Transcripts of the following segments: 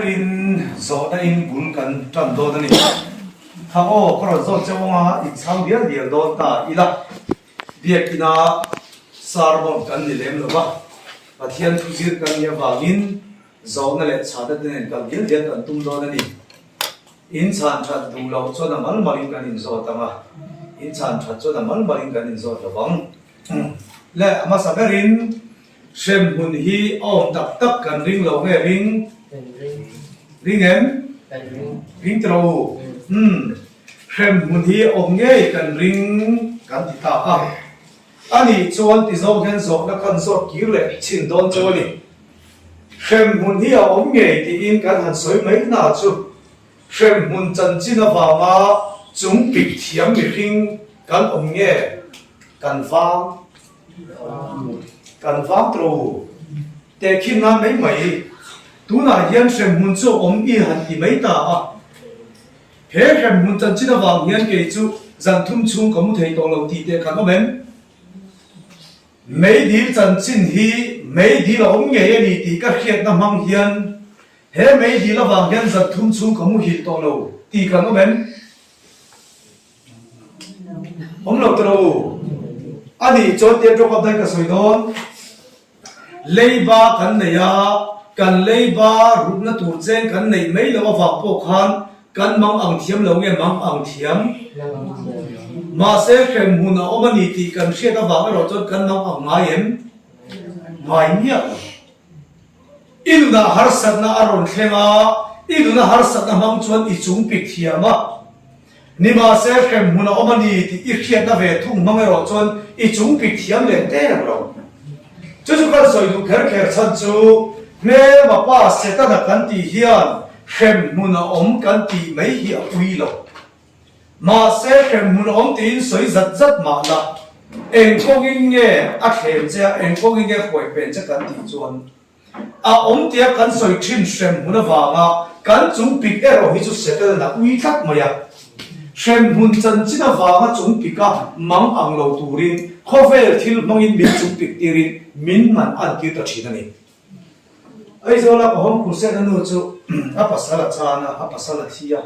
berin zawhna in bul kan tan dawn a ni. Kha aw, ka rawn zawt cheu anga in chhang dial dial dawn ta ila. Biakina sermon kan ni lem lo va, Pathian thu zir kan nih avangin zawhna leh chhahna te nen kal dial dial kan tum dawn a ni. In chhan that duh loh chuan a mal malin kan inzawt ang a, in chhan that chuan a mal malin kan inzawt lo vang. Le a hmasa berin hremhmun hi a awm tak tak kan ring lo nge ring? Ring em? Ring tawh u. Umm. Hremhmun hi awm ngei kan ring kan ti ta a. A nih chuan ti zawng hian zawhna kan zawt kir leh chhin dawn chauh a ni. Hremhmun hi a awm ngei tiin kan han sawi mai hna chu hremhmun chanchin avanga chung pik thiam mihring kan awm nge kan vang kan vang tawh Tehkhin nan mai mai tunah hian hremhmun chu a awm i han ti mai ta a. He hremhmun chanchin avang hian kei chu zan thum chhung ka mu thei tawh lo tih teh kan awm em? Meidil chanchin hi meidil a awm ngei a ni tih ka hriatna hmang hian he meidil avang hian zan thum chhung ka muhil tawh lo tih kan awm em? Awm lo tawh lo u. A nih chuan tia drop up daih ka sawi dawn. Leiba kan nei a, kan leiba rukna tur cheng kan neih mai loh avang pawh khan kan mang ang thiam lo nge mang ang thiam? Mahse hremhmun a awm a ni tih kan hriat avang erawh chuan kan mang ang ngai em? Ngai miah lo. I nunah harsatna a rawn thleng a, i nuna harsatna hmang chuan i chung pik thiam a. Nimahse hremhmun a awm a ni tih i hriatna ve thung hmang erawh chuan i chung pik thiam leh der lo. Chu chu kan sawi duh kher kher chhan chu hmelma pa Setana kan tih hian hremhmun a awm kan tih mai hi a pui lo. Mahse hremhmun a awm tiin sawi zat zat mah la, eng kawngin nge a thlem che a, eng kawngin nge huai pen che kan tih chuan A awm tia kan sawi thin hremhmun avanga kan chung pik erawh hi chu Setana ui tlat mai a. Hremhmun chanchin avanga chung pika mang ang lo turin khawvel thil hmangin min chung pik tirin min man an tir ta thin a ni. Aizawla ka hawng Crusade-a nu chu a pasal a chan a, a pasal a thi a.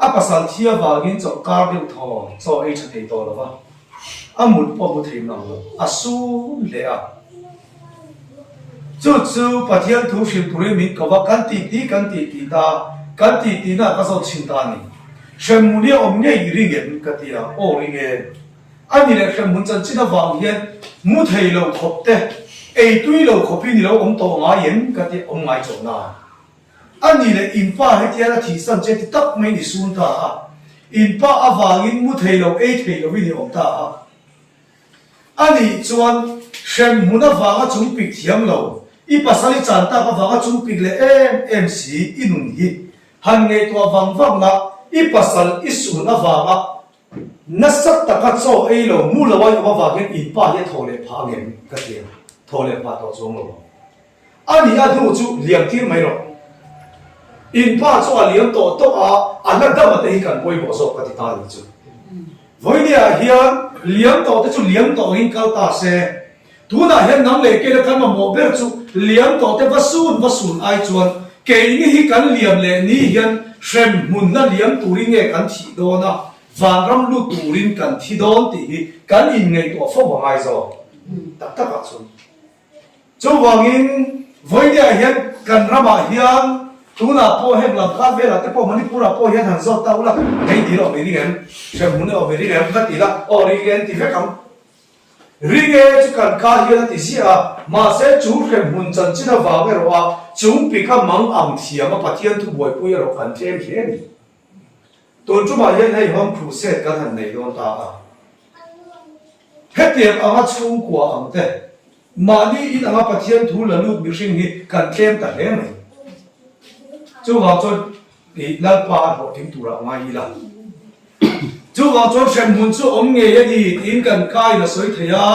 A pasal thi avangin chawlh kar deuh thaw chaw ei tha thei tawh lo va, a mut pawh mu thei mang lo, a sun hle a. Chu chu Pathian thu hrilh turin min ko va, kan tih tih kan tih tih ta, kan tih tihna ka zawt chhin ta a ni. Hremhmun hi a awm ngei i ring em? ka ti a, aw ring e. A ni leh hremhmun chanchin avang hian mu thei lo khawp te, ei tui lo khawpin i lo awm tawh ngai em? ka ti a, awm ngai chawhna. A ni leh in pa hetian a thihsan che ti tak maiin i sun ta a, in pa avangin mu thei lo ei thei loin i awm ta a. A nih chuan hremhmun avanga chung pik thiam lo, i pasal i chan tak avanga chung pik leh em em si i nun hi han ngaihtuah vang vang la, i pasal i sun avanga nasa taka chaw ei lo mu lo a i awm avangin in pa hi a thaw leh phah angem ka ti a, thaw leh phah tawh chuang lo ang. A nih a hnu chu liam tir mai rawh. In pa chu a liam tawh tawh a, a la dam a te hi kan pawimawh zawk ka ti ta a nih chu. Vawinia hian liam tawh te chu liam tawh angin kal ta se, tunah hian nang leh keina kan mamawh ber chu liam tawh te va sun va sun ai chuan keini hi kan liam leh ni hian hrem hmunna liam turin nge kan thih dawn a, vanram lut turin kan thi dawn tih hi kan inngaihtuah fo a ngai zawk tak takah chuan. Chuvangin, vawinia hian kan ramah hian tunah pawh heng lam khan velah te pawh Manipur-ah pawh hian han zawt ta ula, hei dil awm i ring em? Hremhmun e awm i ring em? Ka ti la, aw ring e an ti vek ang. Ring e chu kan ka hian a ti ziah a, mahse chu hremhmun chanchin avang erawh a chung pika mang ang thiam a Pathian thu buaipui erawh kan tlem hle a ni. Tun tumah hian hei Home Crusade kan han nei dawn ta a. Hetiang anga chhungkua ang te, mahni in anga Pathian thu la lut mihring hi kan tlem ta hle mai. Chuvang chuan i Lalpa a hlawhtling turah ngai ila. Chuvang chuan hremhmun chu awm ngei a ni tiin kan kain a sawi thei a,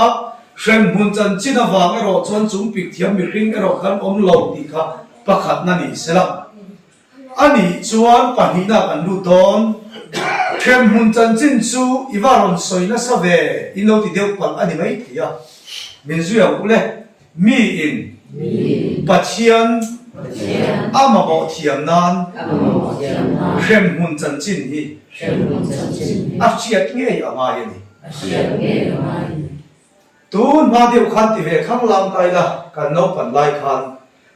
hremhmun chanchin avang erawh chuan chung pik thiam mihring erawh kan awm lo tih kha pakhatna ni sela. A nih chuan pahnihna kan lut dawn. Hremhmun chanchin chu i va rawn sawi nasa ve in lo ti deuh palh a ni mai thei a. Min zui ang u le. Mi in. Pathian. A mamawh thiam nan hremhmun chanchin hi a hriat ngei a ngai a ni. Tun hma deuh khan ti ve khanglang ta ila kan naupan lai khan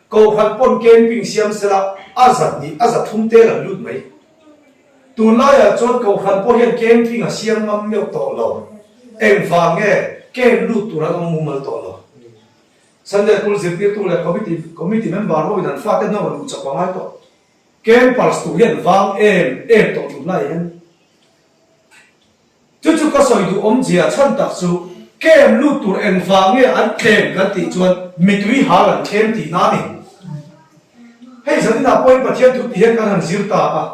Kohhran pawn camping siam sela a zahnih a zathum tel an lut mai. Tunlaiah chuan Kohhran pawh hian camping a siam ngam meuh tawh lo. Engvang nge camp lut tur an awm mumal tawh lo. Sunday School zirtirtu leh committee committee member ho in an fate hna rawn luh chak a ngai tawh. Campers tur hi an vang em em tawh tunlaiah hian. Chu chu ka sawi duh awmzia chhan tak chu camp lut tur engvang nge an tlem kan tih chuan mitui hal an tlem tihna a ni. Hei zaninah pawhin Pathian thu ti hian kan han zir ta a,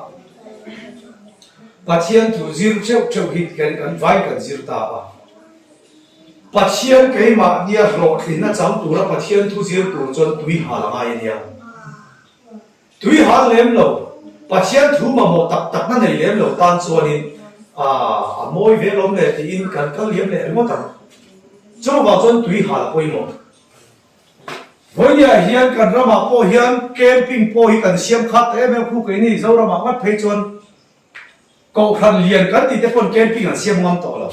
Pathian thu zir theuh theuh hi kan kan vain kan zir ta a. Pathian keimahnia hlawhtlinna chang tura Pathian thu zir tur chuan tui hal a ngai a nia. Tui hal lem lo, Pathian thu mamawh tak takna nei lem lo tan chuanin a mawi ve lawm le tiin kan kal liam leh ringawt ang. Chuvang chuan tui hal a pawimawh. Vawinia hian kan ramah pawh hian camping pawh hi kan siam khat ta em em khu keini Zoramah ngat phei chuan Kohhran lian kan tih te pawn camping an siam ngam tawh lo.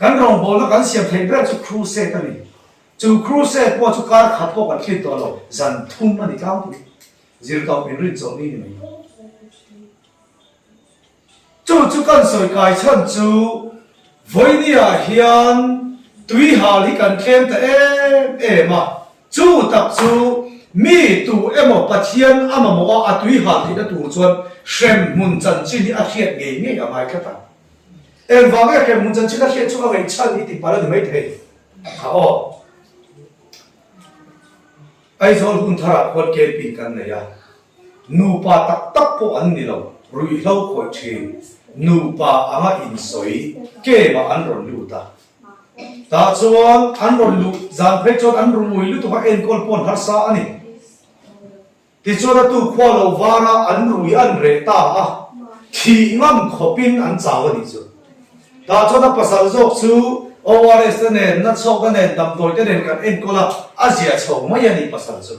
Kan rawngbawlna kan siam theih ber chu crusade a ni. Chu crusade pawh chu kar khat pawh kan thlit tawh lo, zan thum a ni tlangpui. Zirtawp min rin chawlh ni ni mai. Chu chu kan sawi kai chhan chu Vawinia hian tui hal hi kan tlem ta em em a, chu tak chu mi tu emaw Pathian a mamawh a a tui hal theihna tur chuan hremhmun chanchin hi a hriat ngei ngei a ngai tlat ang. Engvang nge hremhmun chanchin a hriat chu a ngaihchhan hi ti palh a ni maithei. A aw. Aizawl hun tharah khuan camping kan nei a, nupa tak tak pawh an ni lo, ruihhlo khawih thin, nupa anga insawi camp-ah an rawn lut a. Tah chuan an rawn luh zan phei chuan an rui lutuk a enkawl pawn harsa a ni. Tichuan a tu khua lo vara an rui an reh ta a, thih ngam khawpin an chau a nih chu. Tah chuan a pasal zawk chu ORS te nen, nachhawkna nen, damdawi te nen kan enkawl a, a zia chho mai a ni pasal chu.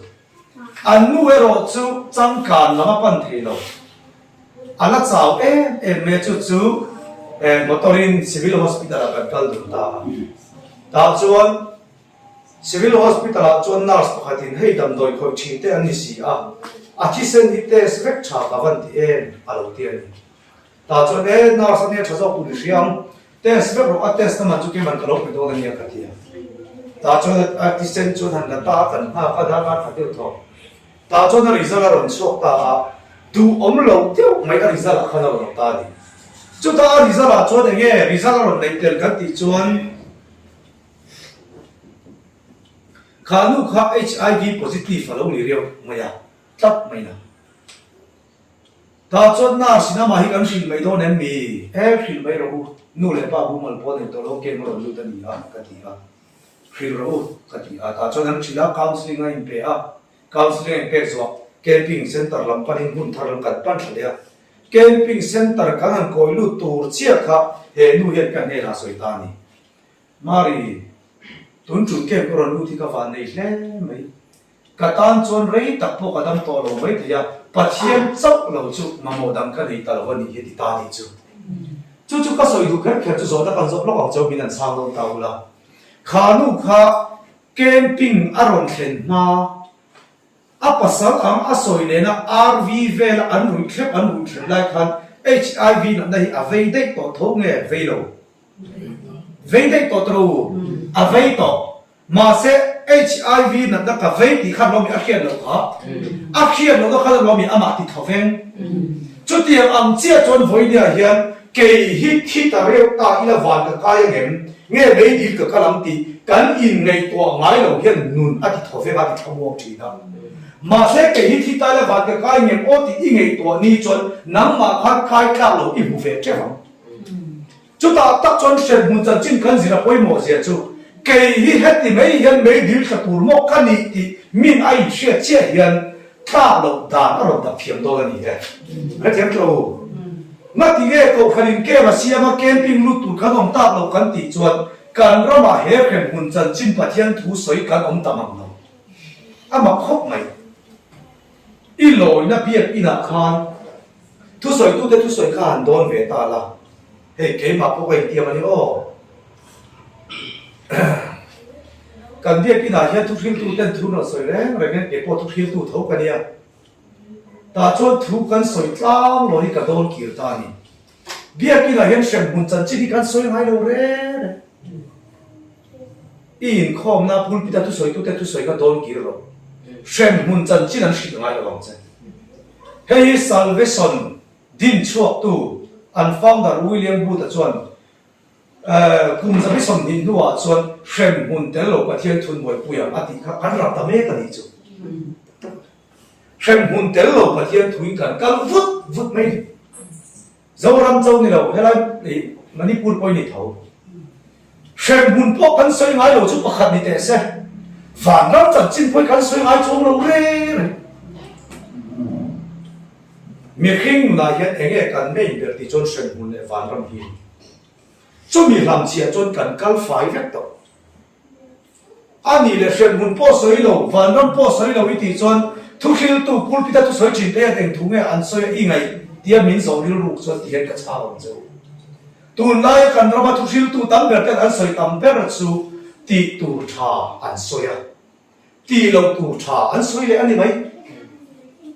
An nu erawh chu changkan lam a pan thei lo. A la chau em em mai a, chu chu motor in Civil Hospital ah kan kal dun ta a. Tah chuan. Civil Hospital ah chuan nurse pakhatin hei damdawi khawih thin te an ni si a, a thisen hi test vek tha ka van ti em a lo ti a ni. Tah chuan e nurse ania tha zawk tur i hria ang, test vek rawh a test na man chu keiman ka lo pe dawn ania ka ti a. Tah chuan a thisen chuan han la ta a kan nghak a darkar khat deuh tawh. Tah chuan a result a rawn chhuak ta a, duh awm lo deuh mai a result ah khan a rawn awm ta a ni. Chutah a result ah chuan enge result a rawn neih tel kan tih chuan, Kha nu kha HIV positive a lo ni riau mai a, tlat mai na. Tah chuan nurse in amah hi kan hrilh mai dawn em mi? E hrilh mai rawh u, nu leh pa bumal pawh nei tawh lo kem a rawn lut a ni a, ka ti a. Hrilh rawh u, ka ti a. Tah chuan an hrilh a, counselling a inpe a. Counselling a inpek zawh camping centre lam panin hmun thar lam kan pan thla leh a. Camping centre kan han kawi lut tur chiah kha he nu hian ka hnenah sawi ta a ni. Mari, tun ṭum camp ka rawn lut hi ka van nei hle mai. Ka tan chuan rei tak pawh ka dam tawh lo mai thei a, Pathian chauh lo chu mamawh dang ka nei ta lo a nih hi ti ta nih chu. Chu chu ka sawi duh kher kher chu zawhna kan zawh lawk ang cheu min an chhang dawn ta ula. Kha nu kha camping a rawn thlen hma A pasal ang a sawi nena RV vela an ruih thlep an ruih thlep lai khan HIV natna hi a vei daih tawh tho nge vei lo? Vei daih tawh tawh u, a vei tawh. Mahse HIV natna ka vei tih khan lawmi a hriat loh kha. A hriat lohna khan lawmi amah ti tho veng. Chutiang ang chiah chuan vawinia hian kei hi thi ta reuh ta ila van ka kai angem nge meidil ka kal ang tih kan inngaihtuah ngai lo hian nun a ti tho vek a, ti thlamuang thin a. Mahse kei hi thi ta ila van ka kai angem aw tih i ngaihtuah ni chuan nangmah khan kai tlak lo i hmu ve teuh ang. Chutah tak chuan hremhmun chanchin kan zir a pawimawh zia chu kei hi heti mai hian meidil tla tur maw ka nih tih min a inhriat chiah hian tlak loh dan a rawn dap thiam dawn a ni e. Hrethiam tlo u. Ngati nge Kohhran in camp a siam a camping lut tur kan awm tak loh kan tih chuan kan ramah he hremhmun chanchin Pathian thu sawi kan awm ta mang lo. A mak khawp mai. I lawina biakinah khan thusawitute thusawi kha han dawn ve ta la, hei keimah pawh ka intiam a ni aw. Kan biakinah hian thuhriltuten thu rawn sawi reng reng hian keipawh thuhriltu tho ka nia. Tah chuan thu kan sawi tlang lo hi ka dawn kir ta a ni. Biakinah hian hremhmun chanchin hi kan sawi ngai lo reng reng. I inkhawmna pulpit-a thusawitute thusawi kha dawn kir rawh. Hremhmun chanchin an hrilh ngai lo ang che. Hei hi Salvation din chhuaktu an founder William Booth-a chuan kum 120 hnuah chuan hremhmun tel lo Pathian thun buaipui ang a tih kha kan ram ta mek a nih chu. Hremhmun tel lo Pathian thuin kan kal vut vut mai ni. Zoram cho ni lo, helai Manipur pawh i ni tho. Hremhmun pawh kan sawi ngai lo chu pakhat ni teh se, vanram chanchin pawh hi kan sawi ngai chuang lo reng reng. Mihring nunah hian eng nge kan main ber tih chuan hremhmun leh vanram hi a ni. Chumi hlamchhiah chuan kan kal fai vek tawh. A nih leh hremhmun pawh sawi lo, vanram pawh sawi lo i tih chuan thuhriltu pulpit-a thusawi thin te hian eng thu nge an sawi a i ngaih tia min zawh rilruk chuan ti hian ka chhang ang che u. Tunlaia kan rama thuhriltu tam ber ten an sawi tam ber chu tih tur tha an sawi a, tih loh tur tha an sawi leh a ni mai.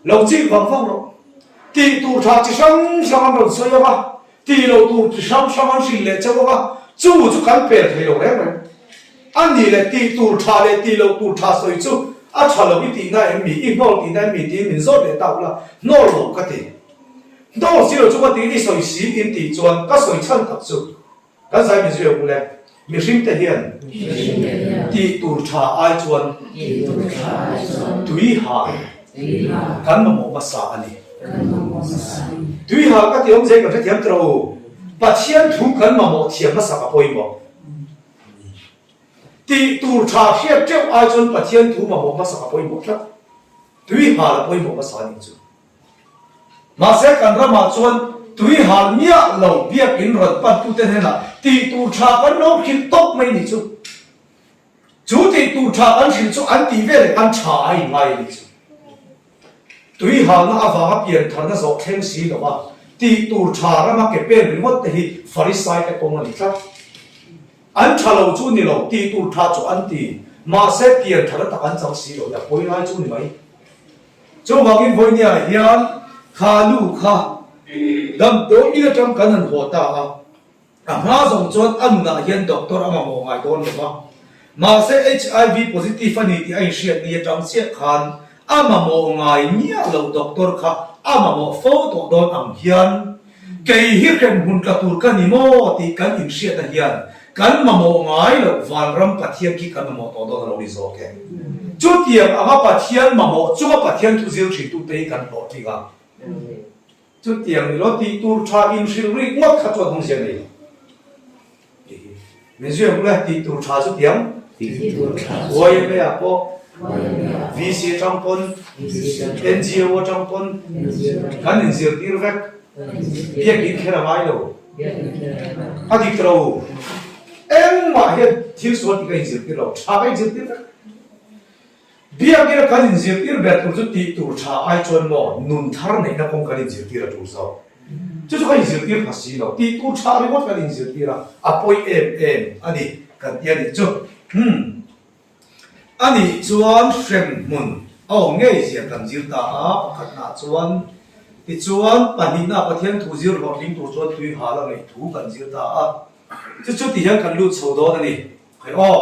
Lo chik vang vang rawh. Tih tur tha chi hrang hrang an rawn sawi ang a, Tih loh tur chi hrang hrang an hrilh leh chauh ang a, chu chu kan pel thei lo reng reng. A nih leh tih tur tha leh tih loh tur tha sawi chu a tha lo i tihna em mi, i hnawl tihna em mi tiin min zawt leh ta ula, hnawl lo ka ti. Hnawl si lo chu ka tiin i sawi si in tih chuan ka sawi chhan tak chu Kan zai min zui ang ule, mihring te hian tih tur tha ai chuan tui hal kan mamawh hmasa a ni. Tui hal ka ti awmzia kan hrethiam tawh lo, Pathian thu kan mamawh thiam hmasa ka pawimawh. Tih tur tha hriat teuh ai chuan Pathian thu mamawh hmasa ka pawimawh tlat. Tui hal a pawimawh hmasa a nih chu. Mahse kan ramah chuan tui hal miah lo biakin rawn pantute hnenah tih tur tha kan lo hrilh tawp mai nih chu. Chu tih tur tha kan hrilh chu an tih veleh kan tha a inngai a nih chu. Tui halna avanga piantharna zawh thleng si lova tih tur tha rama ke pen ringawt te hi Farisai te kawng a ni tlat. An tha lo chu ni lo, tih tur tha chu an ti, mahse piantharna tak an chang si lo hi a pawi lai chu ni mai. Chuvangin vawinia hian kha nu kha damdawi in atang kan han haw ta a, a hma zawng chuan a nunah hian doctor a mamawh ngai dawn lo va, mahse HIV positive a ni tih a inhriat ni atang chiah khan a mamawh ngai miah lo doctor kha a mamawh fo tawh dawn ang hian Kei hi hremhmun tla tur ka ni maw tih kan inhriatna hian kan mamawh ngai loh vanram Pathian khi kan mamawh tawh dawn a lo ni zawk e. Chutiang anga Pathian mamawh chunga Pathian thu zir thintute hi kan hlawhtling a. Chutiang ni lo tih tur tha inhrilh rik ngawt kha chuan awmzia nei lo. Min zui ang ule, tih tur tha chu tiang. YMA ah pawh, VC atang pawn, NGO atang pawn kan inzirtir vek. Biakin kher a ngai lo. A dik lo. Engmah hian thil sual tih ka inzirtir lo, tha ka inzirtir vek. Biakina kan inzirtir ber tur chu tih tur tha ai chuan maw nun thar neihna kawng kan inzirtir a tul zawk. Chu chu kan inzirtir pha si lo, tih tur tha ringawt kan inzirtir a, a pawi em em a ni kan ti a nih chu. Umm. A nih chuan hremhmun a awm ngei zia kan zir ta a, pakhatnaah chuan tichuan pahnihnaah Pathian thu zir hlawhtling tur chuan tui hal a ngaih thu kan zir ta a, chu chu ti hian kan lut chho dawn a ni. Khai aw.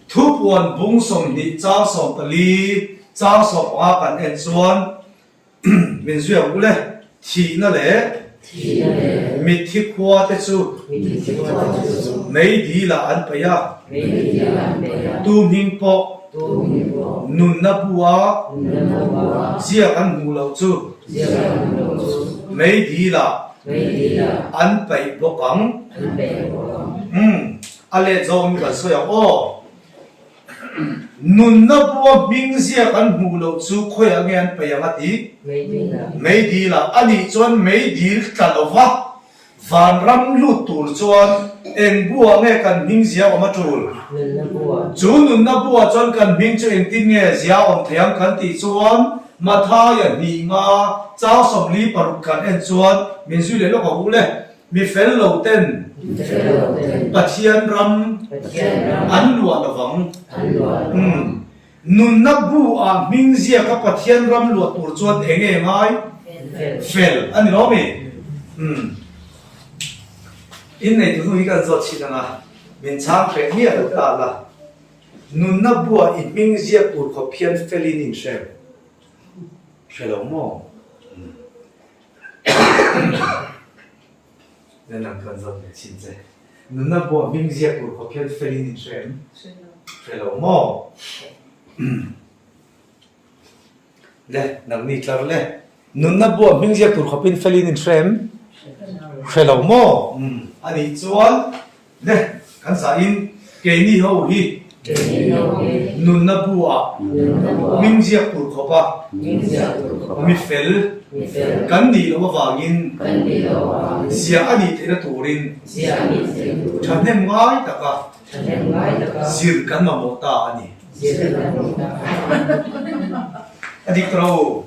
Thupuan bung 20 chang 14 chang 15 kan en chuan min zui ang ule, thihna leh mitthi khua te chu meidil ah an paih a, tu hming pawh nunna bu a ziak an hmuh loh chu meidil ah an paih bawk ang. A let zawngin kan sawi ang aw. Nunna bua hming ziak an hmuh loh chu khawiah nge an paih ang a ti? Meidil ah. A nih chuan meidil tla lova vanram lut tur chuan eng buah nge kan hming zia awm a tul? Chu nunna buah chuan kan hming chu engtin nge zia awm thei ang kan tih chuan. Mathaia hnih nga chang 46 kan en chuan min zui leh lawk ang u le. Mi fel lo ten Pathian ram an luah lovang. Umm. Nunna bu ah hming ziaka Pathian ram luah tur chuan eng nge ngai? Fel a ni lo mi? Umm. Innei tu hnu hi kan zawt chhin ang a, min chhang hreh miah lo ta la. Nunna buah i hming ziak tur khawp hian felin in hrem hre lo maw? Umm. Nen ang kan zawt ve chin che. Nunna buah hming ziak tur khawp hian felin in hre em? Hre lo maw? Le, nangni tlar le. Nunna buah hming ziak tur khawpin felin in hre em? Hre lo maw? A nih chuan Le, kan zahin keini ho hi nunna bu-ah hming ziak tur khawpa mi fel kan nih loh avangin ziah a nih theihna turin thahnem ngai taka zir kan mamawh ta a ni. A dik ta lo.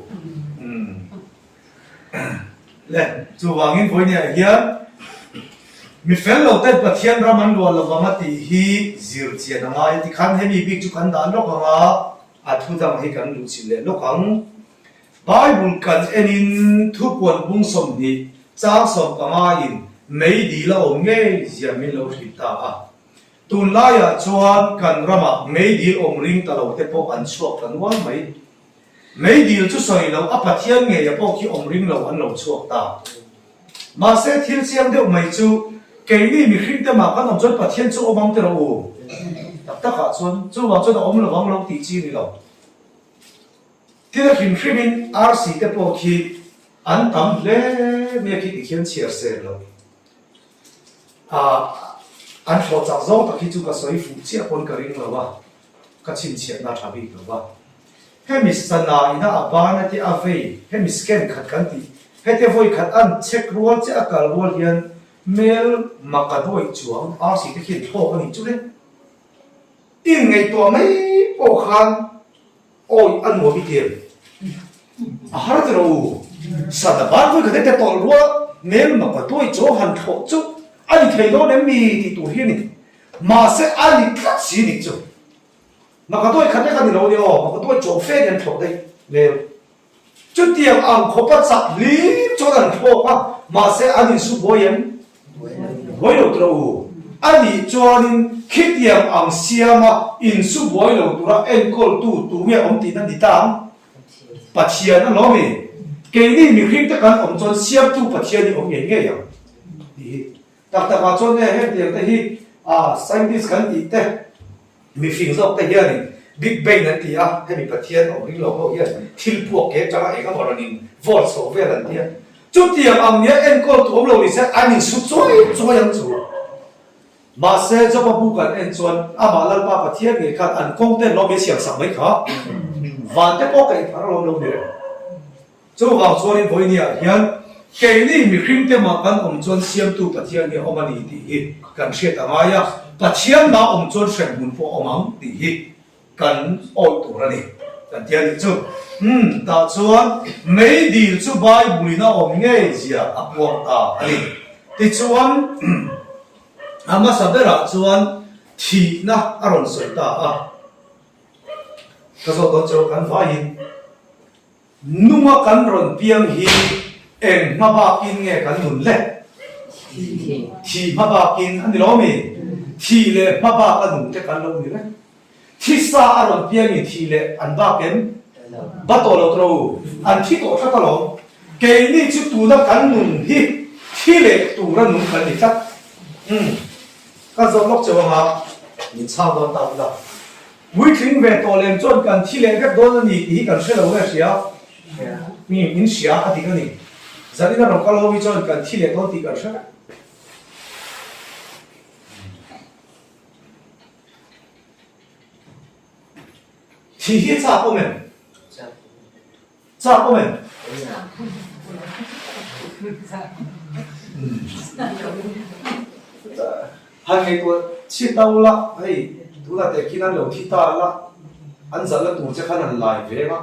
Le, chuvangin vawinia hian mi fel lo ten Pathian ram an luah lovang a tih hi zir chian a ngai a ti khan hemi bik chu kan dah lawk ang a, a thu dang hi kan luh chilh leh lawk ang. Bible kan enin thupuan bung 20 chang 15 in meidil a awm ngei zia min lo hrilh ta a. Tunlaiah chuan kan ramah meidil awm ring ta lo te pawh an chhuak ta nual mai. Meidil chu sawi lo, a Pathian ngeia pawh khi awm ring lo an lo chhuak ta. Mahse thil chiang deuh mai chu keini mihring te mah kan awm chuan Pathian chu awm ang ti rawh u. Tak takah chuan chuvang chuan a awm lo ang lo tih chi ni lo. Thil a hrim hrimin arsi te pawh khi an tam hle mai a khi tikhian chhiar sel lo. Ah an thlawh chak zawng tak hi chu ka sawi fuh chiah pawn ka ring lo a, ka chhinchhiahna a tha bik lo a. Hemi sana ina a bana te a vei, hemi scan khat kan tih, hete vawi khat an check rual che a kal rual hian mel mak a duai chuang arsi te khian thlawk a nih chu le. In ngaihtuah mai pawh khan awi a nuam i tir a har ti rawh u. Sana ban vawi khat hete tawlh rual mel mak a duai chuang han thlawh chu a ni thei dawn em mi tih tur hi a ni. Mahse a ni tlat si nih chu. Makatuai khat lek a ni lo nia aw, Makatuai chaw fe nen thlawh daih hmel. Chutiang ang khawpa chak hlim chuan an thlawk a, mahse an insu buai em? Buai lo tura u. A nih chuanin khitiang ang siama insu buai lo tura enkawltu tu nge awm tihna ni ta ang? Pathian a lawm e. Keini mihring te kan awm chuan siamtu Pathian hi awm ngei ngei ang tih hi. Tak takah chuan nge hengtiang te hi scientist kan tih te, Mihring zawk te hianin Big Bang an ti a, hemi Pathian awm ring lo ho hian thil puak ke atanga eng emaw rawn in vawt chho vel an ti a. Chutiang ang nia enkawl tu awm lo ni se an in su chuai chuai ang chu. Mahse Joba bu kan en chuan amah Lalpa Pathian ngei khan an kawng ten lawm hi a siam sak mai kha. Van te pawh ka inphar alawm lo ni reng. Chuvang chuanin vawinia hian keini mihringte mah kan awm chuan Siamtu Pathian hi a awm a ni tih hi kan hriat a ngai a, Pathian mah awm chuan hremhmun pawh a awm ang tih hi kan awih tur a ni kan ti a nih chu. Umm, tah chuan meidil chu Bible-in a awm ngei zia a puang ta a ni. Tichuan, a hmasa berah chuan thihna a rawn sawi ta a. Ka zawh dawn chu kan vaiin. Nunga kan rawn piang hi eng hma bakin nge kan nun le? Thih hma bakin a ni lo mi? Thih leh hma bak a nun te kan lo ni reng. Thisa a rawn piangin thih leh an bak em? Ba tawh lo tawh u, an thi tawh tlat alawm. Keini chu tuna kan nun hi thi leh tura nung kan ni tlat. Umm, ka zawt lawk cheu anga min chhang dawn ta ula. Puitling ve tawh lem chuan kan thi leh vek dawn a ni tih hi kan hre lo nge hria? Mi min hria a dik a ni. Zanin a rawn kal ho hi chuan kan thi leh dawn tih kan hre vek. Thih hi chak awm em? Chak awm em? Han ngaihtuah chhit ta ula, hei tunah teh khian an lo thi ta la, an zalh na tur che khan an lai veng a.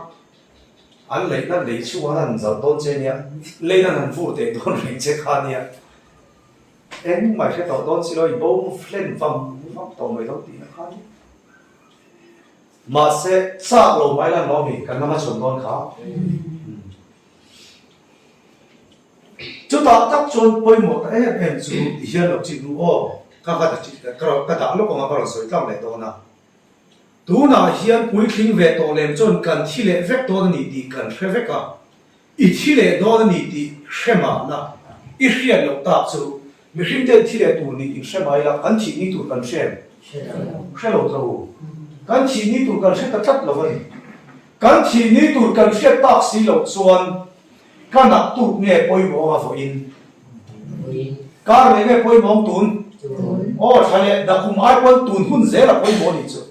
An leihna lei chhungah an han zalh dawn che nia, leina an han vur teh dawn reng che kha nia. Engmah i hre tawh dawn si lo, i bo hlen vang vang tawh mai lo tihna kha nia. Mahse, chak lo mai lan lo mi, kan lama chhawn dawn kha. Chutah tak chuan pawimawh ta em em chu ti hian lo chik nu aw, ka ka dah lawk anga ka rawn sawi tlang leh dawn a. Tunah hian puitling ve tawh lem chuan kan thi leh vek dawn a ni tih kan hre vek a, i thi leh dawn a ni tih hre mahna i hriat loh tak chu mihring ten thi leh tur nih in hre mai la, kan thih ni tur kan hre em? Hre lo tlo u. Kan thih ni tur kan hre ta tlat lo a ni. Kan thih ni tur kan hriat tak si loh chuan Ka naktuk nge pawimawh a vawiin? Kar leh nge pawimawh ang tun? Aw tha leh nakum ai pawn tun hun zel a pawimawh nih chu.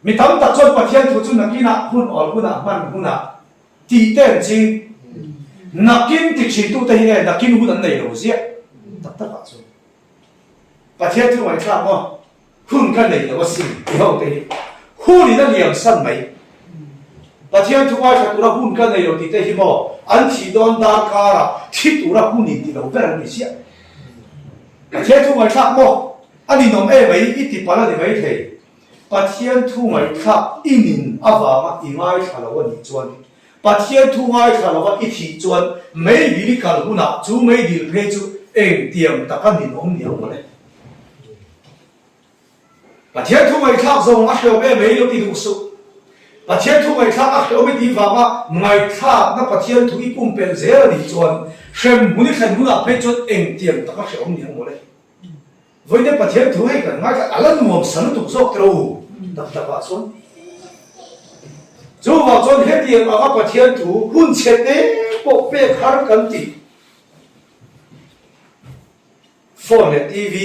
Mi tam tak chuan Pathian thu chu nakinah hun awl hunah hman hunah tih te an ching. Nakin ti thintute hi nge nakin hun an nei lo ziah tak takah chuan. Pathian thu ngaihthlak maw? Hun ka nei lo asin ti ho te hi hun in a liam san mai. Pathian thu ngaithla tura hun ka nei lo tih te hi maw an thih dawn darkar ah thi tura hun in ti lo ber an ni chiah. Pathian thu ngaihthlak maw a ninawm em mai i ti palh a ni mai thei. Pathian thu ngaihthlak i nin avanga i ngaithla lo a nih chuan Pathian thu ngaithla lova i thih chuan meidil i kal hunah chu meidil phei chu engtiang taka ninawm ni ang mawle. Pathian thu ngaihthlak zawng a hreawm em ei lo ti duh suh. Pathian thu ngaihthlak a hreawm i tih vanga ngaihthlakna Pathian thu i pumpelh zel a nih chuan hremhmun i thlen hunah phei chuan engtiang taka hreawm ni ang mawle. Vawiin Pathian thu hei kan ngaithla a la nuam sa lutuk zawk tiro tak takah chuan. Chuvang chuan hetiang anga Pathian thu hun chhe te pawh pek har kan tih. Phone leh TV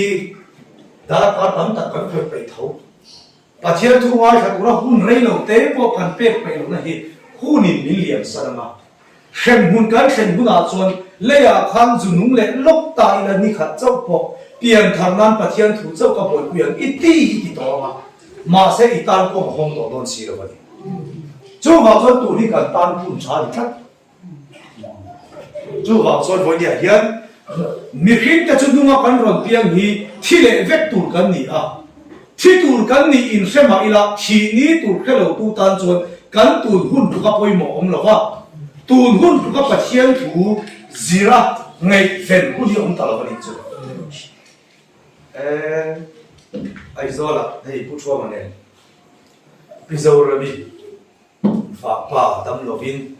darkar tam tak kan khawih peih tho. Pathian thu ngaithla tura hun rei lo te pawh kan pek peih lohna hi hunin min liam san ang a. Hremhmun kan thlen hunah chuan leiah khan zu nung leh lawk ta ila ni khat chauh pawh pian thar nan Pathian thu chauh ka buaipui ang i ti hi ti tawh ang a. Mahse i tan kawng a hawng tawh dawn si lo a ni. Chuvang chuan tur hi kan tan hun tha a ni tlat. Chuvang chuan vawinia hian mihringte chu nunga kan rawn piang hi thi leh vek tur kan ni a, thi tur kan nih inhre mah ila thih ni tur hre lotu tan chuan kan tun hun tluka pawimawh awm lo va, tun hun tluka Pathian thu zira ngaihven hun hi awm ta lo a nih chu. Eee Aizawlah hei Pu Thuama nen Pi Zorami Fapa dam lovin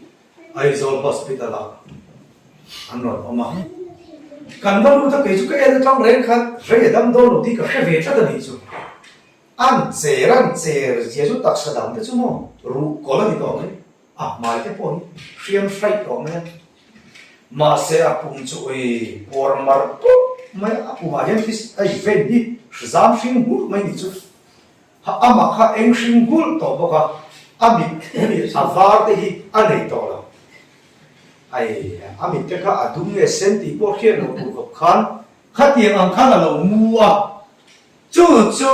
Aizawl Hospital ah an rawn awm a. Kan va lut a, kei chu ka en atang reng khan rei a dam dawn lo tih ka hre ve tlat a nih chu. An cher an cher zia chu taksa dang te chu maw ruh kawlh a ni tawh mai, a hmai te pawh hi hriam hraih tawh mai a. Mahse a pum chu ui puar mar pawp mai a, a pumah hian this a vein hi zam hring nghulh mai nih chu. Ha amah kha eng hring nghulh tawh bawk a, a mit hemi a var te hi a nei tawh lo. Ai, a mit te kha a dum nge sen tih pawh hriat loh tur khawp khan khatiang ang khan a lo mu a. Chu chu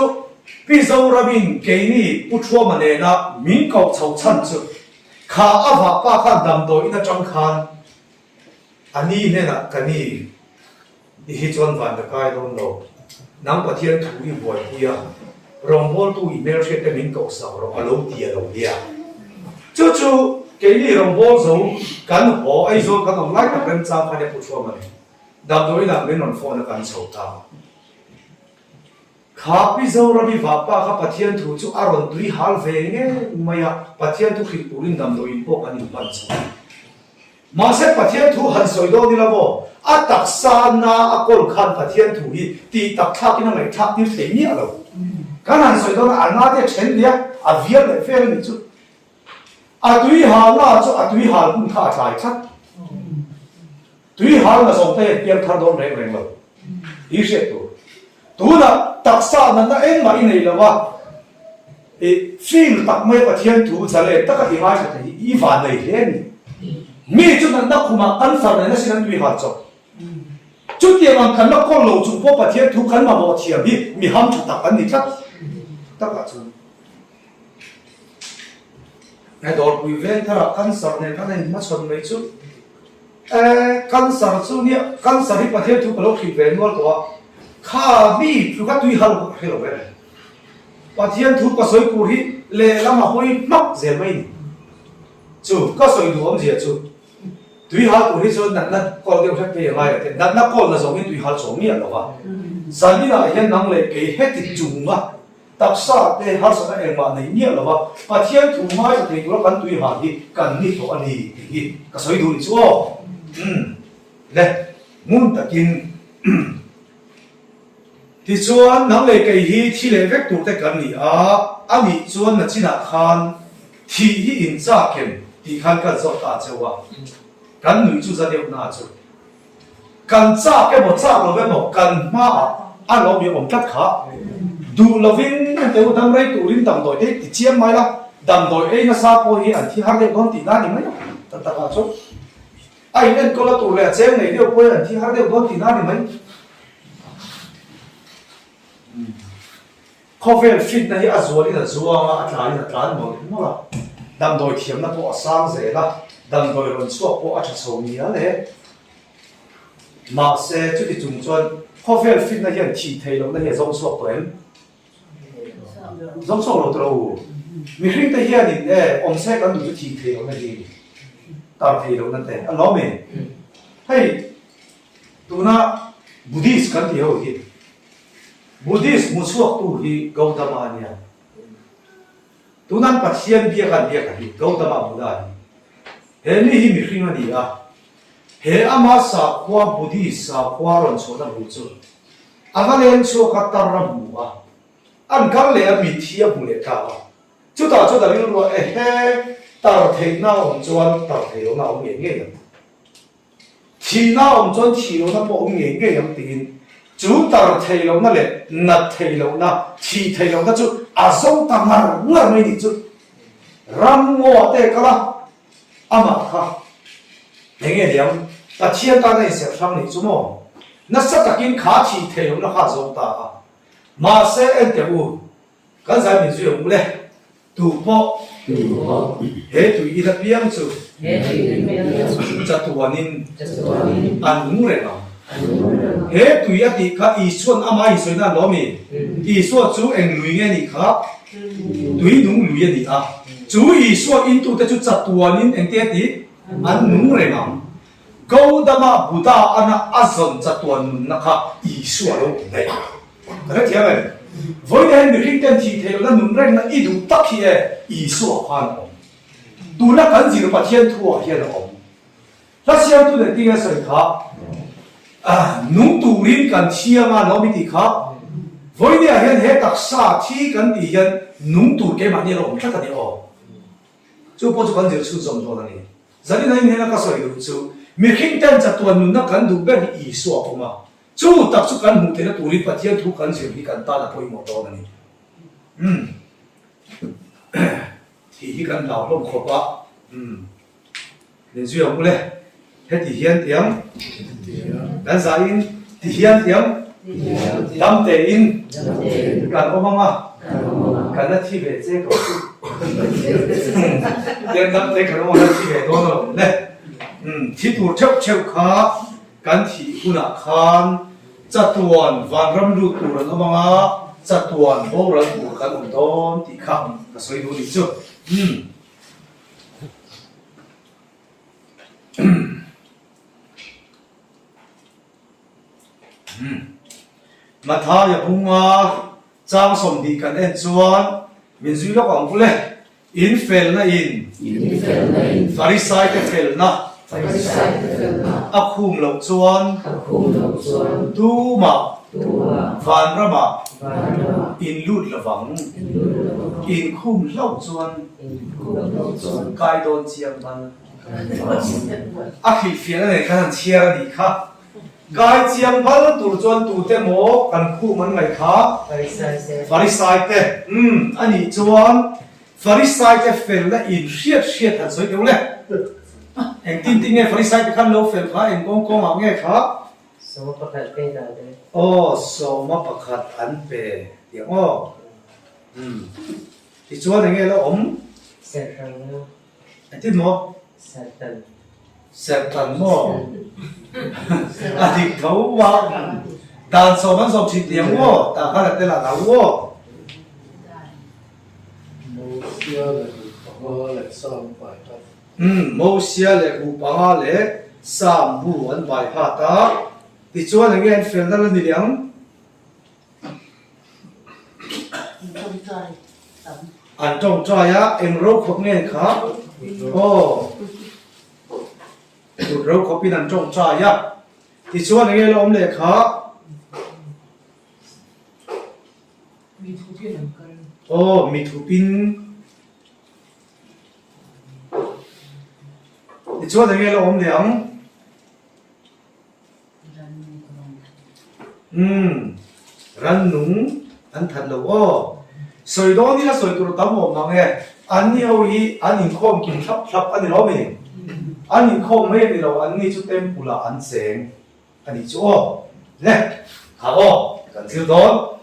Pi Zoramin keini Pu Thuama nena min koh chhoh chhan chu kha a vahpa khan damdawiin atang khan A ni hnenah ka ni i hi chuan van ka kai dawn lo. Nang Pathian thu i buaipui a, rawngbawltu i hmelhriat te min kohsak rawh a lo ti a lo nia. Chu chu keini rawngbâwl zo kan haw Aizawl kan awm lai tak remchang khan e pu Thuama nen damdawiinah min rawn phone a kan chho ta. Kha Pi Zorabi vahpa kha Pathian thu chu a rawn tui hal ve ngei mai a, Pathian thu hrilh turin damdawiin pawh kan inpan chho a. Mahse Pathian thu han sawi dawn ila maw, a taksa na a kawl khan Pathian thu hi tih tak thlakin a ngaihthlak tir thei miah lo. Kan han sawi dawn a, a na te a then leh a, a vial leh vel a nih chu. A tui halna chu a tui hal hun kha a tlai tlat. Tui hal na zawng te hian piang thar dawn reng reng lo. Tih hriat tur. Tunah taksa natna engmah i nei lo a, i feel tak mai Pathian thu zalen taka i ngaithla thei hi i van nei hle a ni. Mi chu natna khumah cancer nen asin an tui hal chawp. Chutiang ang kan la kawl lo chung pawh Pathian thu kan mamawh thiam hi mi ham tha tak an ni tlat takah chuan. He dawrpui veng tharah cancer nen khan a inhmachhawn mai chu. E, cancer chu nia, cancer hi Pathian thu ka lo hrih ve nual tawh a, kha mi tluka tui hal ka hre lo ve. Pathian thu ka sawi tur hi lehlam a hawi hmak zel mai ni. Chu ka sawi duh awmzia chu tui hal tur hi chuan natna kawl deuh hlek phei a ngai lo te, natna kawl na zawngin tui hal chawm miah lo va. Zaninah hian nang leh kei heti chunga taksa te harsatna engmah nei miah lo va, Pathian thu ngaithla thei tura kan tui hal hi kan ni hlawh a ni tih hi ka sawi duh ni chu aw. Umm le, ngun takin. Tichuan, nang leh kei hi thi leh vek tur te kan ni a, a nih chuan na chinah khan thih hi in chak em tih khan kan zawt ta cheu a, kan nuih chu za deuh na chu. Kan chak emaw chak lo emaw kan hmaah a lo mi awm tlat kha. Duh lovin ente u dam rei turin damdawi te ti chiam mai la, damdawi ei nasa pawh hi an thi har deuh dawn tih na ni mai a, tak takah chuan. A in enkawl a tur leh a cheng nei deuh pawhin an thi har deuh dawn tih na ni mai. Khawvel fitna hi a zualin a zuang a, a tlain a tlan mawlh mawlh a. Damdawi thiamna pawh a sang zel a, damdawi rawn chhuak pawh a tha chho mial e. Mahse, chuti chung chuan khawvel fitna hian thih theih lohna hi a zawng chhuak tawh em? Zawng chhuak lo tawh u. Mihring te hianin e awm se kan duh chu thih theih lohna hi tar theih lohna te a lawm e. Hei tuna Buddhist kan tih ho hi Buddhist hmu chhuaktu hi Gautama a nia. Tuna an Pathian biak an biak a hi Gautama Buddha hi. He mi hi mihring a ni a. He ama sakhua Buddhist sakhua rawn chhuahna bul chu A va leng chhuak a, tar a hmu a, an kal leh a, mitthi a hmu leh ta a. Chutah chuan a rilru a, Ehe, tar theihna a awm chuan tar theih lohna a awm ngei ngei ang. Thihna a awm chuan thih lohna pawh a awm ngei ngei ang tiin chu tar theih lohna leh nat theih lohna, thih theih lohna chu a zawng ta ngar ngar mai nih chu. Ram ngaw te kal a, Amah kha eng nge niang? Pathian tan a inserh hrang nih chu maw? Nasa takin kha thih theih lohna kha a zawng ta a. Mahse, enteh u, kan zai min zui ang u le, tu pawh he tui in apiang chu chatuanin an nung reng ang. He tui a tih kha Isua'n amah a insawi nan lo mi? Isua chu eng lui nge nih kha? Tui nung lui a ni a, chu Isua intute chu chatuanin engte a ti? An nung reng ang. Gaudama Buddha ana a zawn chatuan nunna kha Isua lo awm daih. Ka hrethiam em? Vawiin hian mihring ten thih theih lohna nun rengna i duh tak hi e Isua khan a awm. Tuna kan zir Pathian thuah hian a awm. Hla siamtu leh tinge sawi kha nung turin kan thiang a lo mi tih kha vawinia hian he taksa thi kan tih hian nung tur keimahni a lo awm tlat a ni aw. Chu pawh chu kan zir chhun zawm dawn a ni. Zanin ain hnena ka sawi duh chu mihring ten chatuan nunna kan duh ber hi Isua a awm a, chu tak chu kan hmuh theihna turin Pathian thu kan zir hi kan tan a pawimawh dawn a ni. Umm. Thih hi kan hlau hlawm khawp a. Umm. Min zui ang ule, heti hian tiang, kan zahin ti hian tiang, dam tein kan awm ang a, kan la thi ve che ko chu. Tiang dam te kan awm ang a, thi ve dawn alawm le. Thi tur theuh theuh kha kan thih hunah khan chatuan vanram lut tur an awm ang a, chatuan boral tur kan awm dawn tih kha ka sawi duh a nih chu. Mathaia bunga chang 20 kan en chuan min zui lawk ang ule in felna in Farisai te felna a khum loh chuan tumah vanramah in lut lovang in khum hlauh chuan Kai dawn chiang bal. A hrilhfiahna nen khan an chhiar a nih kha. Kai chiang bal tur chuan tute maw kan khum an ngaih kha? Farisai te. Umm, a nih chuan Farisai te felna in hriat hriat han sawi deuh le. Engtin tin nge Farisai te khan lo fel kha, eng kawng kawngah nge kha? Sawma pakhat pe dan te. Aw, sawma pakhat an pe tih ang aw. Umm. Tichuan enge la awm? Serhtan. Engtin maw? Serhtan. Serhtan maw? A dik tho a. Dan sawm an zawm thin tih ang maw? Tah khan a tel a lo aw. Mosia leh Rupanga leh Sam bai hat. Umm, Mosia leh Rupanga leh Sam bu an bai hat a. Tichuan enge an felna la ni leh ang? An tawngtai a, eng ro khawp nge kha? Aw, kut ro khawpin an tawngtai a. Tichuan enge la awm leh kha? Aw, mi thupin. Tichuan enge la awm leh ang? Umm, rannung an that lo aw. Sawi dawn ila sawi tur tam awm mang e. An ni ho hi an inkhawm kim thlap thlap a ni lo mi? An inkhawm mai a ni lo, an ni chu temple ah an cheng a nih chu aw. Le, kha aw, kan thil dawn.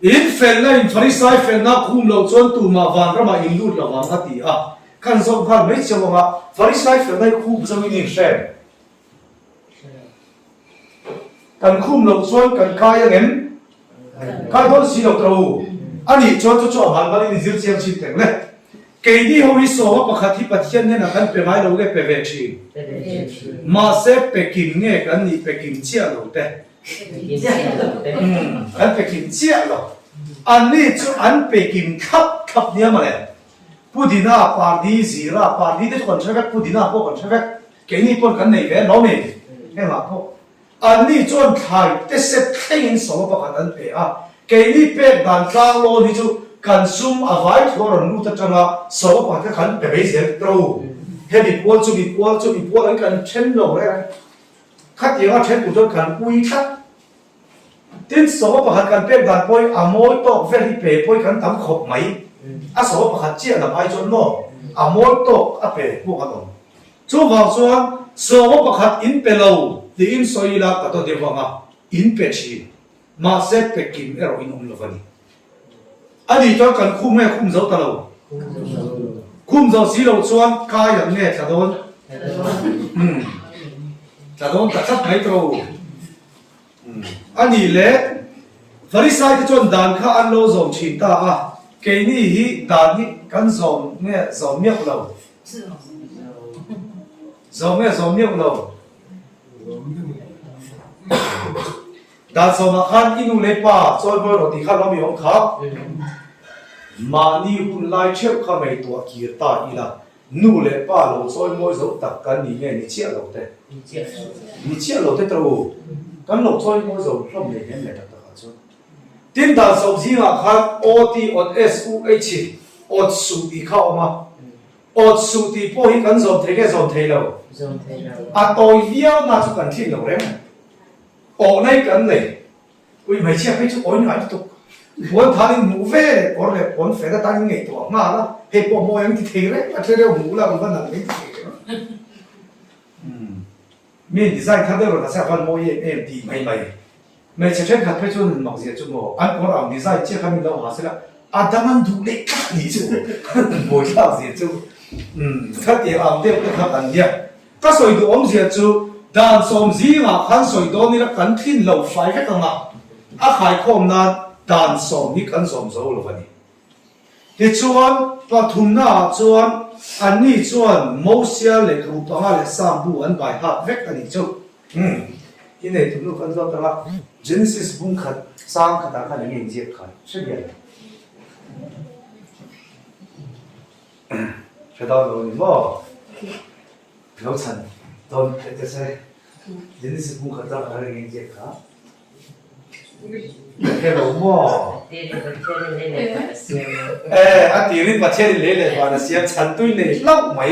In felna in Farisai felna khum loh chuan tumah vanramah in lut lo ang a ti a. Kan zawm nghal mai chiang ang a, Farisai felna hi khum zawngin inhrem. Kan khum loh chuan kan kai ang em? Kai dawn si lo tro. A nih chuan chu chu a mal malin i zir chiang chin teng le. Keini ho hi sawma pakhat hi Pathian hnenah kan pe ngai lo nge pe ve thin? Mahse pe kim nge kan nih pe kim chiah lo te? Kan pe kim chiah lo. Anni chu an pe kim thlap thlap nia mawle. Pudina, Pardi, Zira, Pardi te chu kan hre vek, Pudina pawh kan hre vek. Keini pawn kan nei ve lo mi? Engah pawh anni chuan thlai te set thlengin sawma pakhat an pe a, keini pek dan tlang lawn hi chu kan sum a vai thu a rawn lut atanga sawma pakhat kha kan pe mai zel tro. Hemi pual chumi pual chumi pual an kan then lo reng reng. Khatianga then tur chuan kan ui tlat. Tin, sawma pakhat kan pek dan pawhin a mawi tawk vel hi pe pawhin kan tam khawp mai. A sawma pakhat chiah lam ai chuan maw a mawi tawk a pe pawh kan awm. Chuvang chuan sawma pakhat in pe lo tiin sawi ila ka daw deuh ang a, in pe thin. Mahse pe kim erawh in awm lo va ni. A nih chuan kan khum nge khum zo ta lo? Khum zo si lo chuan kai ang nge tla dawn? Umm, tla dawn ta tlat mai tawh u. A nih le, Farisai te chuan dan kha an lo zawm thin ta a, keini hi dan hi kan zawm nge zawm miauh lo? Zawm nge zawm miauh lo? Dan sawmah khan i nu leh pa chawi mawi rawh tih kha lo mi awm kha. Mahni hun lai theuh kha ngaihtuah kir ta ila, Nu leh pa lo chawi mawi zo tak kan ni nge ni chiah lo te? Ni chiah lo te tawh u. Kan lo chawi mawi zo hlawm leh hnem leh tak takah chuan. Tin dan sawm zingah khan aw tih awt S U H awt suh tih kha a awm a. Awt suh tih pawh hi kan zawm thei nge zawm thei lo? A tawi viau na chu kan thlin lo reng. Awh nai kan nei. Ui hmeichhia phei chu awi ngai lutuk. Puan than in hmuh ve leh kawr leh puan fel atan in ngaihtuah nghal a, hei pawh mawi ang ti thei reng a tle deuh hmuh la ang va nalh mai ti thei reng a. Umm mi design kha deuh rawn a se a van mawi em em tih mai mai. Hmeichhe thenkhat phei chuan mak zia chu maw an kawr ang design chiah kha min lo ha sela a dang an duh leh tlat ni chu mawi thlak zia chu umm khatiang ang deuh te kha kan nia. Ka sawi duh awmzia chu dan sawm zingah khan sawi dawn ila kan thlin lo fai vek ang a, a khaikhawm nan dan sawm hi kan zawm zo lo a ni. Tichuan, pathumnaah chuan anni chuan Mosia lehkhabu panga leh Psalm bu an bai hak vek a nih chu. Umm, i nei tum nu kan zawt ang a, Genesis bung khat sang khatah khan enge inziak khan hre bial lo. Hre dawn lo ni maw? Lo chhan dawn teh teh se. Genesis bung khat zat a reng in ziak kha. Hre lo maw? Eh, a tirin Pathianin lei leh van a siam chhantu in nei hlauh mai.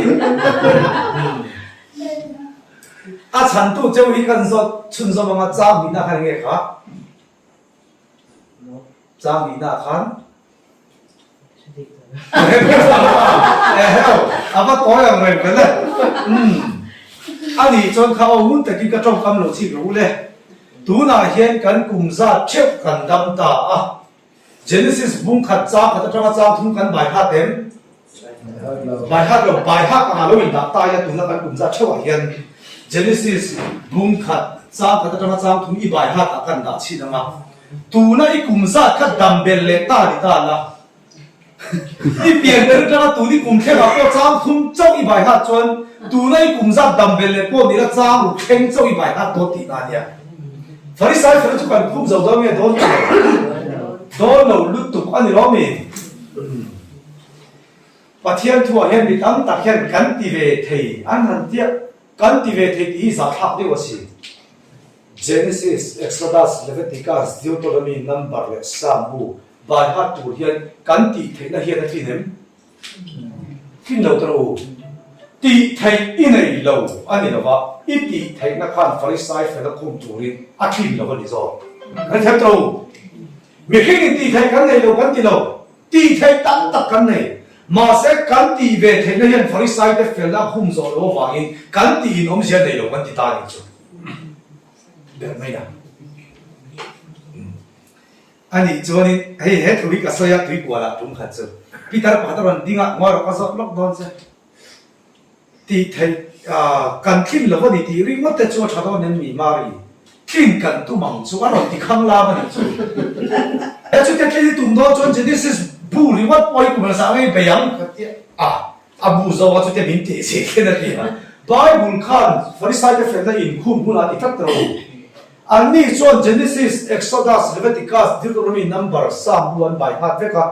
A chhantu cheu hi kan zawt chhunzawm anga chang hmihna khan enge kha? Chang hmihna khan A va tawi ang reng vel e. Umm. A nih chuan kha aw ngun takin ka tawngkam lo chik rawh u le. Tunah hian kan kum zat theuh kan dam ta a. Genesis bung khat chang khat atanga chang thum kan bai hat em? By heart lo. By heart angah lo indah ta ila tuna kan kum zat theuhah hian Genesis bung khat chang khat atanga chang thum i by heart ah kan dah chhin anga tuna i kum zat kha dam bel leh ta ni ta la i pian ber atanga tun i kum thlengah pawh chang thum chauh i by heart chuan tuna i kum zat dam bel leh pawh ni la chang ruk thleng chauh i by heart dawn tihna ania. Farisai fel chu kan khum zo dawn nge dawn lo? Dawn lo lutuk a ni lo mi? Pathian thuah hian mi tam tak hian kan ti ve thei an han tia, kan ti ve thei tih hi zahthlak deuh a si. Genesis, Exodus, Leviticus, Deuteronomy, Number leh Psalm bu by heart tur hian kan tih theihna hian a tlin em? Tlin lo ta rawh u. Tih theih i nei lo a ni lova, i tih theihna khan Farisai fel a khum turin a tlin lo a ni zawk. Kan thiam ta rawh u. Mihringin tih theih kan nei lo kan ti lo. Tih theih tam tak kan nei. Mahse, kan tih ve theihna hian Farisaite felna a khum zawh loh avangin kan tih in awmzia nei lo kan ti ta a nih chu. Ber mai a. A nih chuanin hei he thu hi ka sawi a tuikualah tum khat chu Peter pakhat a rawn ding a, ngawi rawh ka zawt lawk dawn che. Tih theih kan tlin lo a ni tih ringawt te chu a tha dawn em ni Mari? Tlin kan tum ang chu a rawn ti khang lam a nih chu. He chutia tlin i tum dawn chuan Genesis bu ringawt pawh hi kum hmasa ngei bei ang ka ti a, a bu zawk a chutia min tih si khin a ti a. Bible khan Farisai te felna inkhum hunah ti tlat rawh u. Anni chuan Genesis, Exodus, Leviticus, Deuteronomy, Number, Psalm bu an bai nghat vek a,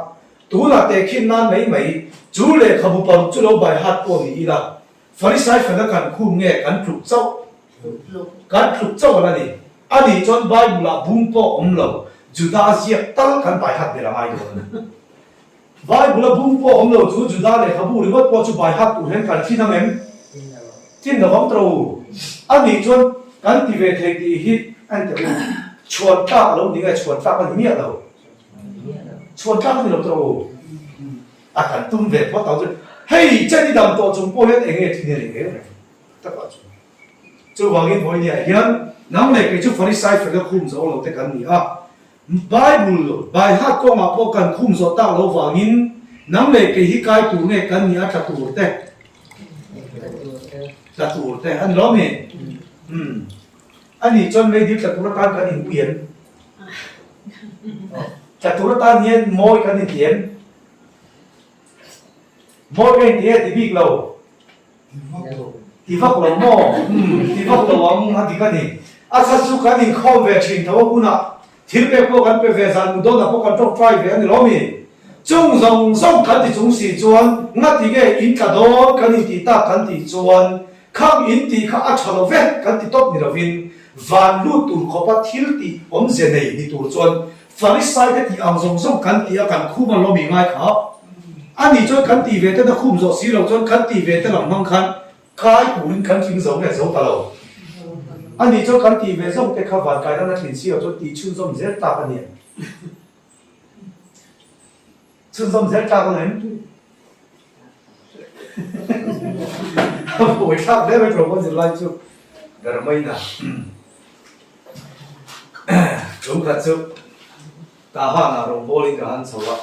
Tunah tehkhin nan mai mai, chu lehkhabu paruk chu lo bai hat pawh ni ila, Farisai fela kan khum nge kan tluk chauh? Kan tluk chauh a la ni. A nih chuan Bible-ah bung pawh awm lo, Juda ziak tal kan bai hat ber a ngai dawn a ni. Bible-a bung pawh awm lo chu Juda lehkhabu ringawt pawh chu bai hat tur hian kan thin ang em? Thin lo vang tawh u. A nih chuan kan ti ve thei tih hi a ni teh u. Chhuan tlak a lo ni nge chhuan tlak a ni miah lo. Chhuan tlak a ni lo tawh u. A kan tum ve phawt ang chu. Hei chen i dam tawh chung pawh hian eng nge thin a ni reng reng takah chu. Chuvangin vawinia hian nang leh kei chu Farisai fel a khum zo lo te kan ni a. Bible baihat kawngah pawh kan khum zawh tak lo vangin nang leh kei hi kai tur nge kan ni a tla tur te. Tla tur te a ni lo mi? Umm. A nih chuan meidil tla tur atan kan inpui em? Tla tur atan hian mawi kan inti em? Mawi ka inti e ti bik lo. Ti vak lo maw? Umm, ti vak lo ang a dik a ni. A chhan chu kan inkhawm ve thin tho a hunah thil pek pawh kan pe ve zan mu dawnah pawh kan tawngtai ve a ni lo mi? Chung zawng zawng kan ti chung si chuan ngati nge in tla dawn kan intih tak kan tih chuan Khang in tih kha a tha lo ve kan ti tawp ni lovin van lut tur khawpa thil tih awmze nei ni tur chuan Farisai te tih ang zawng zawng kan tih a kan khum a lawm i ngai kha. A nih chuan kan tih ve ten a khum zawh si lo chuan kan tih ve te lam hmang khan kai turin kan tling zo nge zo ta lo. A nih chuan kan tih ve zawng te kha van kai nan a tlin si lo chuan tih chhunzawm zel tlak a ni em? Chhunzawm zel tlak ang em? A buai thlak hle mai tlawm kan zirlai chu ber mai na. Tum khat chu Tahan ah rawngbawl in ka han chho a,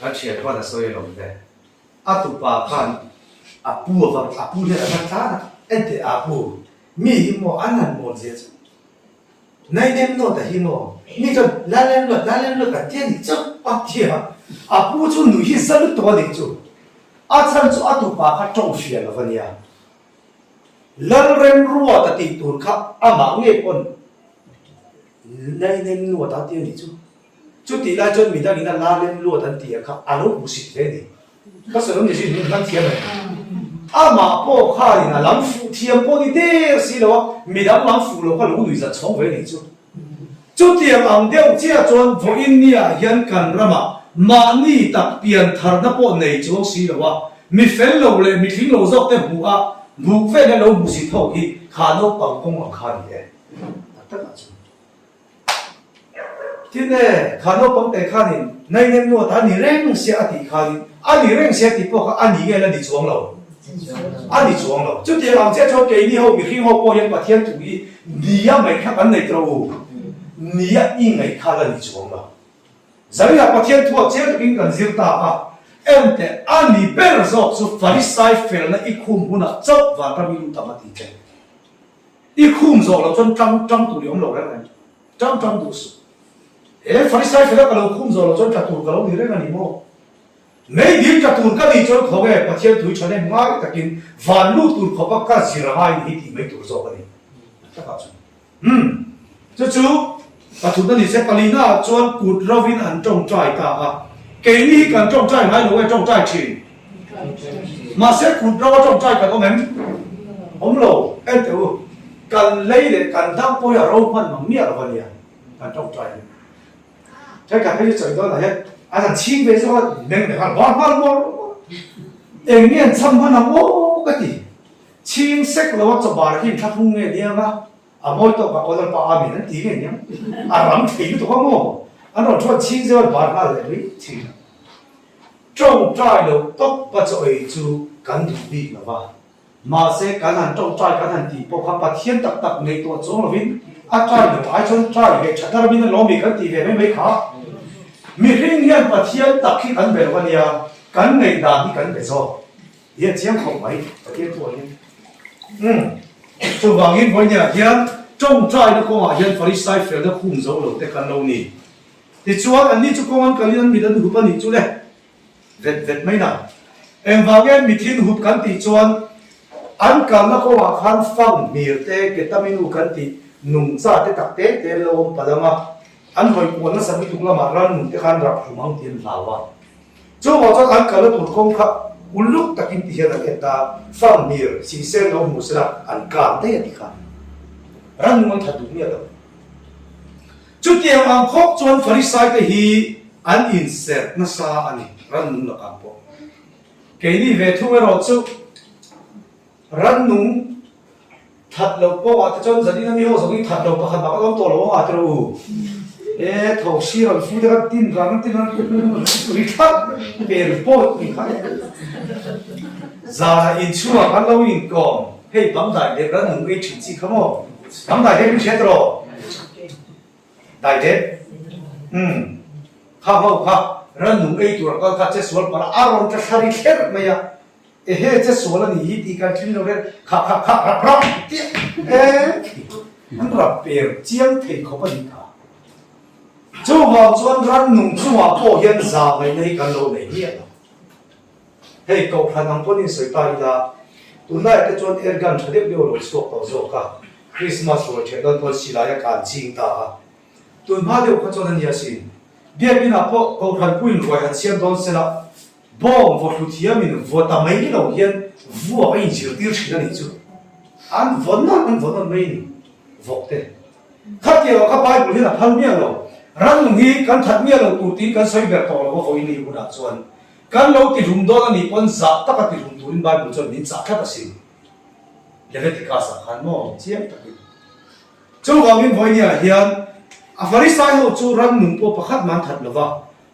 kan thian khan a sawi alawm te. A tupa khan a pu avang a pu hian a va tlan a, enteh a pu mi hi maw an han mawl zia chu. Nainem nawt a hi maw? Mi chuan Lalem nawt, Lalem nawt an ti a nih chu a ti a. A pu chu nuih hi za lutuk a nih chu. A chhan chu a tupa kha tawng hria lo va nia. Lalrem ruat a tih tur kha amah ngei pawn Nainem nawt a ti a nih chu. Chutih lai chuan midangin a Lalem luat an ti a kha a lo hmusit ve a ni. Ka sawi awm ni zin min hman thiam em? Amah pawh khanin a lam fuh thiam pawh ni der si lo a, midang lam fuh lo kha lo nuih zat chhawng ve a nih chu. Chutiang ang deuh chiah chuan vawiin niah hian kan ramah mahni tak pian tharna pawh nei chuang si lo a, mi fel lo leh mi thling lo zawk te hmuh a, buk vel a lo hmu si tho hi kha naupang kawng ang kha a ni e. Tak takah chuan. Tin e, kha naupang te khanin Nainem nuat a ni reng sia a tih khanin a ni reng sia tih pawh kha a ni nge la ni chuang lo? A ni chuang lo. Chutiang ang chiah chuan keini ho mihring ho pawh hian Pathian thu hi nia ngaih kha kan nei tawh u. Nia i ngaih kha la ni chuang lo. Zariah Pathian thu ah chiang takin kan zir ta a. Enteh, a ni ber zawk chu Farisai felna i khum hunah chauh vanram i lut ang a ti che. I khum zawh loh chuan tang tang tur i awm lo reng reng. Tang tang duh suh. He Farisai fela ka lo khum zawh loh chuan tla tur ka lo ni reng a ni maw? Meidil tla tur ka nih chuan khaw nge Pathian tui tha nem ngai takin van lut tur khawpa ka zir a ngai ni hi tih mai tur zawk a ni. Takah chuan. Umm. Chu chu pathumna ni se palina ah chuan kut rovin an tawngtai ta a. Keini hi kan tawngtai ngai lo e tawngtai thin. Mahse kut rova tawngtai kan awm em? Awm lo. Enteh u, kan lei leh kan dang pawh hi a ro hman mang miah lo a nia kan tawngtai hi. Thenkhat phei chu chawi dawnah hian an han chhing ve zawk a, meng leh nghal var nghal mual mual. Eng nge an chham hman ang aw ka ti. Chhing sek lo a chawbar hi in thlaphung nge nia nga, a mawi tawk a aw lalpa amen an ti nge niang, a ram thei lutuk a maw? An rawn thu an chhing zeuh a bar nghal leh mai thin a. Tawngtai loh tawp a chaw ei chu kan duh bik lo va, mahse kan han tawngtai kan han tih pawh kha Pathian tak tak ngaihtuah chuang lovin a try loh ai chuan try ve that a ramin a lawmi kan tih ve mai mai kha. Mihring hian Pathian tak hi kan be lo a nia, kan ngaihdan hi kan be zawk. Hi a chiang khawp mai Pathian thu ah hian. Umm. Chuvangin vawinia hian tawngtaina kawngah hian Farisai felna khum zo lo te kan lo ni. Tichuan anni chu kawng an kalin an mit an hup a nih chu le. Vet vet mai na. Engvangin mithin hup kan tih chuan an kalna kawngah khan fang hmir te ketaminu kan tih nungcha te tak te te an lo awm palh ang a, an hawi kual nasa lutuk lamah rannung te khan rap hlum ang tih an hlau a. Chuvang chuan an kalna tur kawng kha uluk takin ti hian an en ta, fanghmir sihsel lo hmu sela an kang daih a ti kha. Rannung an that duh miah lo. Chutiang ang khawp chuan Farisai te hi an inserh nasa a ni, rannung lakah pawh. Keini ve thung erawh chu rannung That loh pawh ah te chuan zanin a mi ho zawng hi that loh pakhat bak a awm tawh lo ang ah tiraw u. E tho si rawn fu te khan tin ran tin ran ri thlap per pawt ni kha. Zana inchhungah kan lo inkawm hei bang dai dep ran nung ei thin chi kha maw. Bang dai dep in hria tiraw? Dai dep. Umm. Kha ho kha ran nung ei tur a kal kha che sual palh a a rawn tla thla ri thlerh mai a. Ehe che sual a nih hi tih kan tling lo reng kha kha kha rap rap tih e an rap per chiang thei khawp a nih kha. Chuvang chuan rannung chungah pawh hian za ngaihna hi kan lo nei miah lo. Hei kohhran ang pawn in sawi ta ila tunlaiah te chuan air gun tha deuh deuh a lo chhuak tawh zawk a, Christmas ruai ṭheh dawn pawn silai a kan ching ta a. Tun hma deuh kha chuan a nia sin. Biakin ah pawh kohhran puiin ruai han siam dawn sela Bawng vaw hlu thiamin vaw ta mai lo hian vuak a inzirtir thin a nih chu. An vaw nawn an vaw nawn mai a ni vawk te. Khatiang ah kha Bible hian a phal miah lo. Rannung hi kan that miah lo tur tiin kan sawi ber tawh lo a vawiin ni hunah chuan kan lo ti hlum dawn a nih pawn zah taka ti hlum turin Bible chuan min chah tlat asin. Leviticus ah khan maw chiang takin. Chuvangin vawinia hian a Farisai ho chu rannung pawh pakhat man that lo va,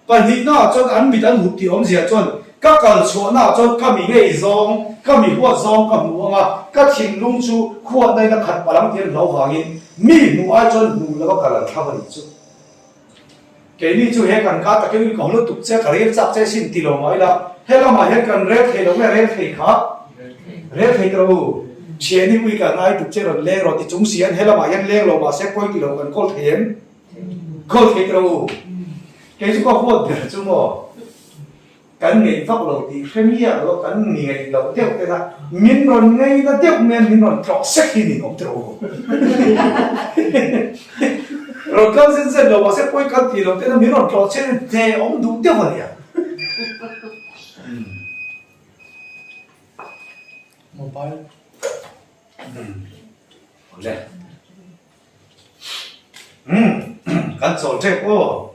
Pahnihnaah chuan an mit an hup tih awmzia chuan ka kal chhuahnaah chuan ka mi ngei zawng, ka mi huat zawng ka hmu ang a, ka thinlung chu khuatna in a khat palh ang tih an hlau vangin mi hmuh ai chuan hmuh lova kal an thlang a nih chu. Keini chu he kan ka takin ka haw lutuk che, ka rel chak che sin ti lo mah ila helamah hian kan rel thei lo nge rel thei kha? Rel thei tawh u. Thiani ui ka ngai tuk che rawn leng rawh ti chung si hian helamah hian leng lo mahse pawi ti lo kan kawl thei em? Kawl thei tawh u. Kei chu ka huat ber chu maw kan ngeih vak lo tih hre miah lo kan mi ngeih loh deuh te kha min rawn ngei na deuh mai a min rawn tlawh sek hi nin awm tawh u. Rawn kal zen zen lo mahse pawi kal tih loh te kha min rawn tlawh che hne awm duh deuh a nia. Mobile. Awle. Umm, kan chawl tep aw.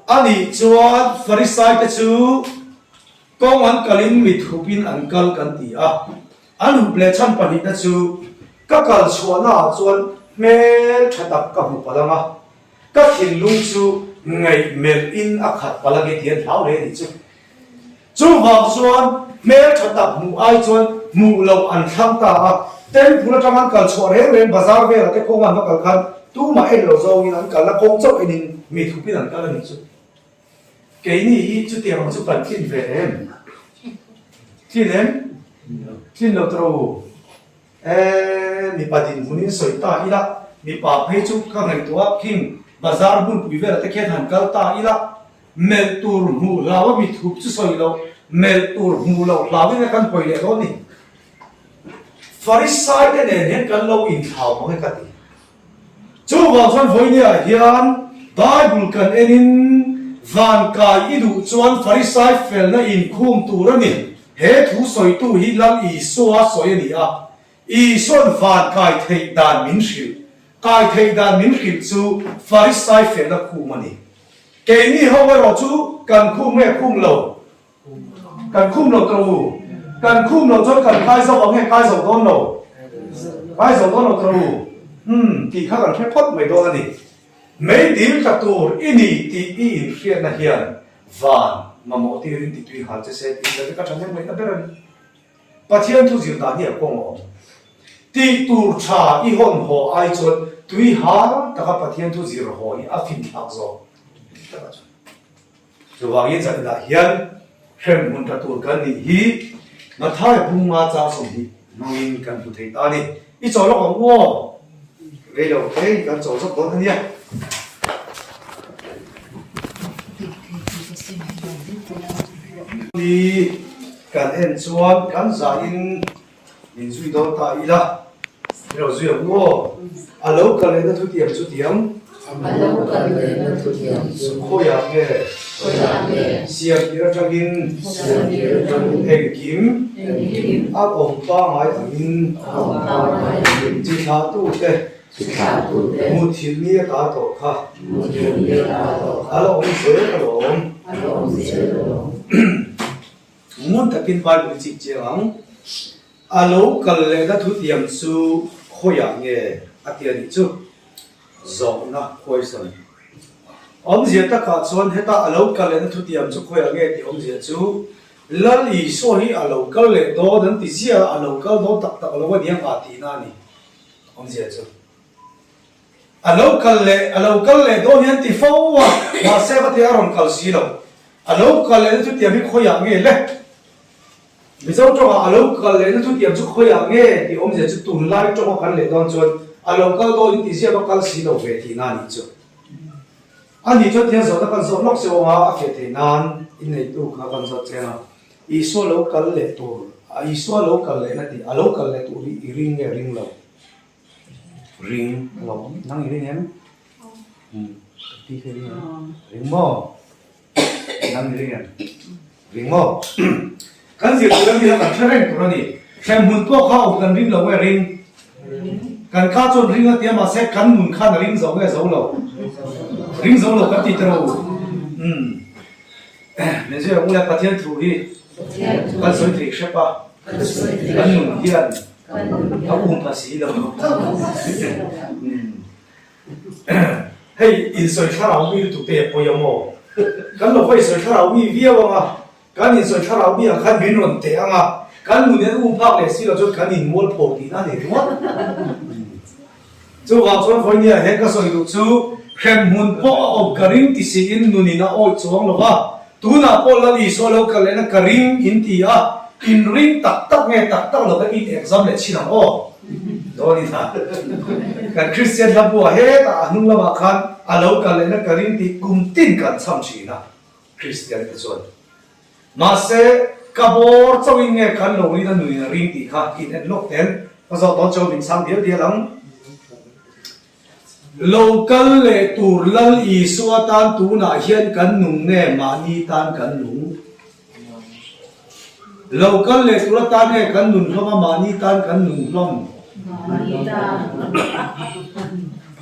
Anih chuan Farisai te chu kawng an kalin mit hupin an kal kan ti a, an hup leh chhan pahnihna chu ka kal chhuahna ah chuan hmel tha tak ka hmu palh ang a, ka thinlung chu ngaih melh in a khat palh ang e tih an hlau hle anih chu. Chuvang chuan hmel tha tak hmuh ai chuan hmuh loh an thlang ta a, temple atang an kal chhuah reng reng bazar velah te kawng an va kal khan tumah en lo zawngin an kalna kawng chauh enin mi thupin an kal a nih chu. Keini hi chutiang ang chu kan tlin ve em? Tlin em? Tlin lo tawh u. E, mipa dinhmunin sawi ta ila, mipa phei chu ka ngaihtuah khing bazar hmunpui velah te khian han kal ta ila, melh tur hmuh hlau a mithup chu sawi loh, melh tur hmuh loh hlauin a kan hawi leh dawn ni. Farisai te nen hian kan lo inthlau mang e ka ti. Chuvang chuan vawinia hian Bible kan enin van kai i duh chuan Farisai felna inkhum tur a ni. He thu sawitu hi Lal Isua sawi a ni a, Isua'n van kai theih dan min hrilh. Kai theih dan min hrilh chu Farisai felna khum a ni. Keini ho erawh chu kan khum nge khum lo? Kan khum lo tawh u. Kan khum lo chuan kan kai zo ang nge kai zo dawn lo? Kai zo dawn lo tawh u. Umm tih kha kan hre phawt mai dawn a ni. Mei dil tla tur i ni tih i inhriatna hian van mamawh tirin ti tui hal che se tih zet hi ka thahnem ngaihna ber a ni. Pathian thu zir dan hi a kawng a awm. Tih tur tha i hawn haw ai chuan tui hal taka Pathian thu zir haw hi a finthlak zawk tih takah chuan. Chuvangin zaninah hian hremhmun tha tur kan nih hi Mathai bunga chang 20 hmangin kan hmu thei ta a ni. I chaw lawk ang u aw? Rei lo thei kan chaw zawk dawn a nia. Ni kan en chuan kan zahin Min zui dawn ta ila, i lo zui ang u aw. A lo kal lehna thutiam chu tiang. A lo kal lehna thutiam chu. Khawiah nge? Khawiah nge? Siam tir atangin. Siam tir atangin. Engkim. Engkim. A awm pangai angin. A awm pangai angin. Chi thlahtute. Chi thlahtute. Muthilh ni ata tawh kha. Muthilh ni ata tawh kha. A la awm zel alawm. A la awm zel alawm. Ngun takin Bible i chik chiang ang. A lo kal lehna thutiam chu khawiah nge a ti a nih chu? Zawhna question. Awmzia takah chuan heta a lo kal lehna thutiam chu khawiah nge tih awmzia chu Lal Isua hi a lo kal leh dawn an ti ziah a, a lo kal dawn tak tak lo a niang a tihna a ni awmzia chu. A lo kal leh, a lo kal leh dawn hian ti fo a, mahse va tia a rawn kal si lo. A lo kal lehna chu tiam hi khawiah nge le? Mizo tawngah a lo kal lehna chu tiam chu khawiah nge tih awmzia chu tunlai tawnga kan leh dawn chuan a lo kal dawn in tihzia va kal si lo ve tihna a nih chu. A nih chuan tiang zawhna kan zawh lawk seuh anga a fiah theih nan inneitu kha kan zawt cheng a, Isua lo kal leh tur, Isua lo kal lehna tih, a lo kal leh tur hi i ring nge ring lo? Ring a lo awm. Nang i ring em? Umm, ka ti kha i ring em? Ring maw? Nang i ring em? Ring maw? Kan zir tur ami kha kan hre reng tur a ni. Hremhmun pawh kha awm kan ring lo nge ring? Kan kha chuan ring a tia mahse kan nun khan a ring zo nge zo lo? Ring zo lo kan ti tawh u. Umm. Min zir ang ula Pathian thu hi kan sawi thei hrep a, kan nun hian a um pha si lo. Hei insawi thlarau mi lutuk te a pawi a maw? Kan lo va insawi thlarau mi viau ang a, kan insawi thlarau mi ang khan min rawn teh ang a, kan nun hian um phak leh si lo chuan kan inmualpho tihna a ni ringawt. Chuvang chuan vawinia he ka sawi duh chu hremhmun pawh a awm ka ring ti siin nunin a awih chuang lo va, tunah pawh Lal Isua lo kal lehna ka ring in ti a, in ring tak tak nge tak tak lo ka in exam leh chhin ang aw. Dawn ina kan Kristian hla buah hetah a hnung lamah khan a lo kal lehna ka ring tih kum tin kan cham thin a, Kristian te chuan. Mahse, ka bawr chauhin nge kan lo rin a nuin a ring tih kha in en lawk ten ka zawh dawn cheu min chhang dial dial ang. Lo kal leh tur Lal Isua tan tunah hian kan nung nge mahni tan kan nung? Lo kal leh tur atan nge kan nun hlawm a mahni tan kan nung hlawm?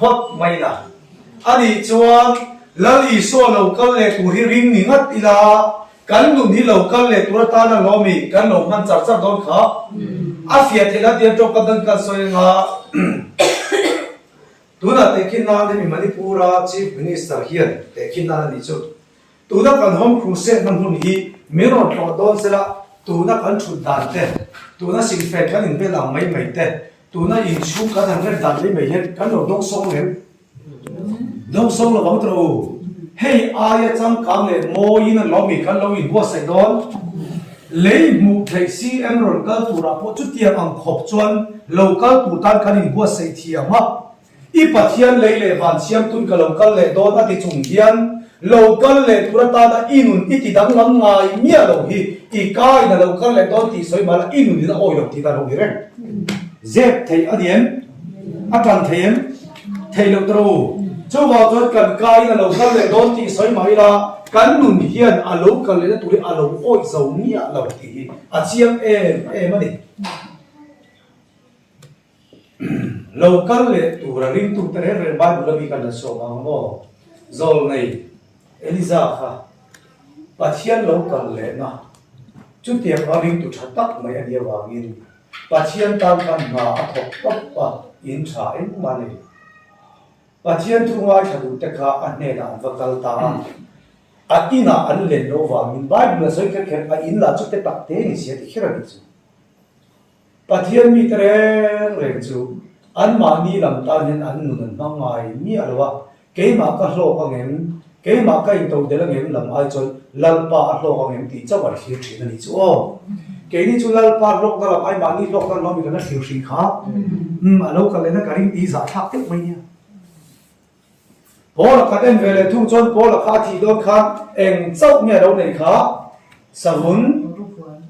Phawt mai la. Anih chuan Lal Isua lo kal leh tur hi ring ni ngat ila, kan nun hi lo kal leh tur atan a lawmi kan lo hman char char dawn kha. A fiah theih la tiang tawngkam dan kan sawi anga tunah tehkhin nan hemi Manipur-a Chief Minister hian tehkhin nan a nih chu. Tuna kan Home Crusade na hmun hi min rawn tlawh dawn sela, tuna kan thut dan te, tuna singfen kan inbel ang mai mai te, tuna inchhung kan han rem dan mai mai hian kan lo dawngsawng em? Dawngsawng lo vang tawh u. Hei aia changkang leh mawiin an lo mi khan lo inbuatsaih dawn. Lei hmuh theih CM rawn kal turah pawh chutiang ang khawp chuan lo kal tur tan kan inbuatsaih thiam a. I Pathian lei leh van siamtun ka lo kal leh dawn a ti chung hian lo kal leh tur atana i nun i ti danglam ngai miah lo hi i kain a lo kal leh dawn tih sawi mahla i nun in a awi lo tih dan ho ni reng. Zep theih a ni em? A tan thei em? Theih loh tawh u. Chuvang chuan kan kain a lo kal leh dawn tih sawi mah ila kan nun hian a lo kal lehna tur hi a lo awih zo miah lo tih hi a chiang em em a ni. Lo kal leh tura ringtute reng reng Bible a mi kan la chhuak ang maw? Zawlnei Eliza kha Pathian lo kal lehna chutiang a ringtu tha tak mai a nih avangin Pathian tan khan hna a thawk tawp a, in tha engmah a nei. Pathian thu ngaithla duhte kha a hnenah an va kal ta a, a inah an len loh vangin Bible a sawi kher kher a in lah chu te tak te ni sia ti kher a nih chu. Pathian mite reng reng chu anmahni lam tan hian an nun an hmang ngai miah lo a, keimah ka hlawk ang em, keimah ka intodelh ang em lam ai chuan Lalpa a hlawk ang em tih chauh an thlir thin a nih chu aw. Keini chu Lalpa hlawkna lam ai mahni hlawkna lam hi kan la thlir hrih kha, umm a lo kal lehna ka ring tih zahthlak deuh mai nia. Paula khat en ve leh thung chuan Paula kha a thih dawn khan eng chauh nge a lo neih kha? Savun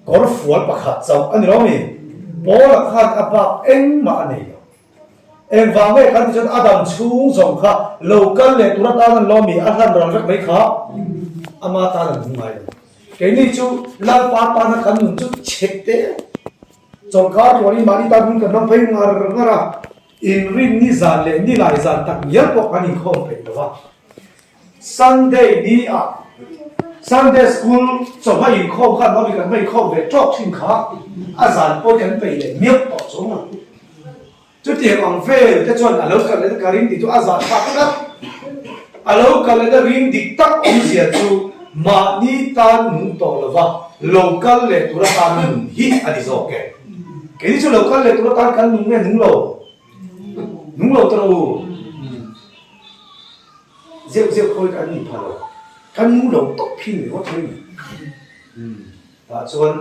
kawr fual pakhat chauh a ni lo mi? Paula khan a bak engmah a nei lo. Engvang nge khan ti chuan a dam chhung zawng kha lo kal leh tur atan an lo mi? A hlan ral vek mai kha ama tan an hmu ngai lo. Keini chu Lalpa tana kan nun chu chhe te chawlhkar tuarin mahni tan hun kan hmang phei ngar ngar a. Inrin ni zan leh ni lai zan tak ngial pawh kan inkhawm peih lo a. Sunday ni ah Sunday school chawhma inkhawm khan mami kan va inkhawm ve tawk thin kha a zan pawh kan peih leh miau tawh chuang a. Chutiang ang vel te chuan a lo kal lehna ka ring tih chu a zah thlak tlat. A lo kal lehna ring dik tak awmzia chu mahni tan nung tawh lova lo kal leh tur atana nun hi a ni zawk e. Keini chu lo kal leh tur atan kan nung nge nung lo? Nung lo ta rawh u. Zeuh zeuh khawi kan ni pha lo. Kan nung lo tawp hi ni ringawt mai ni. Tah chuan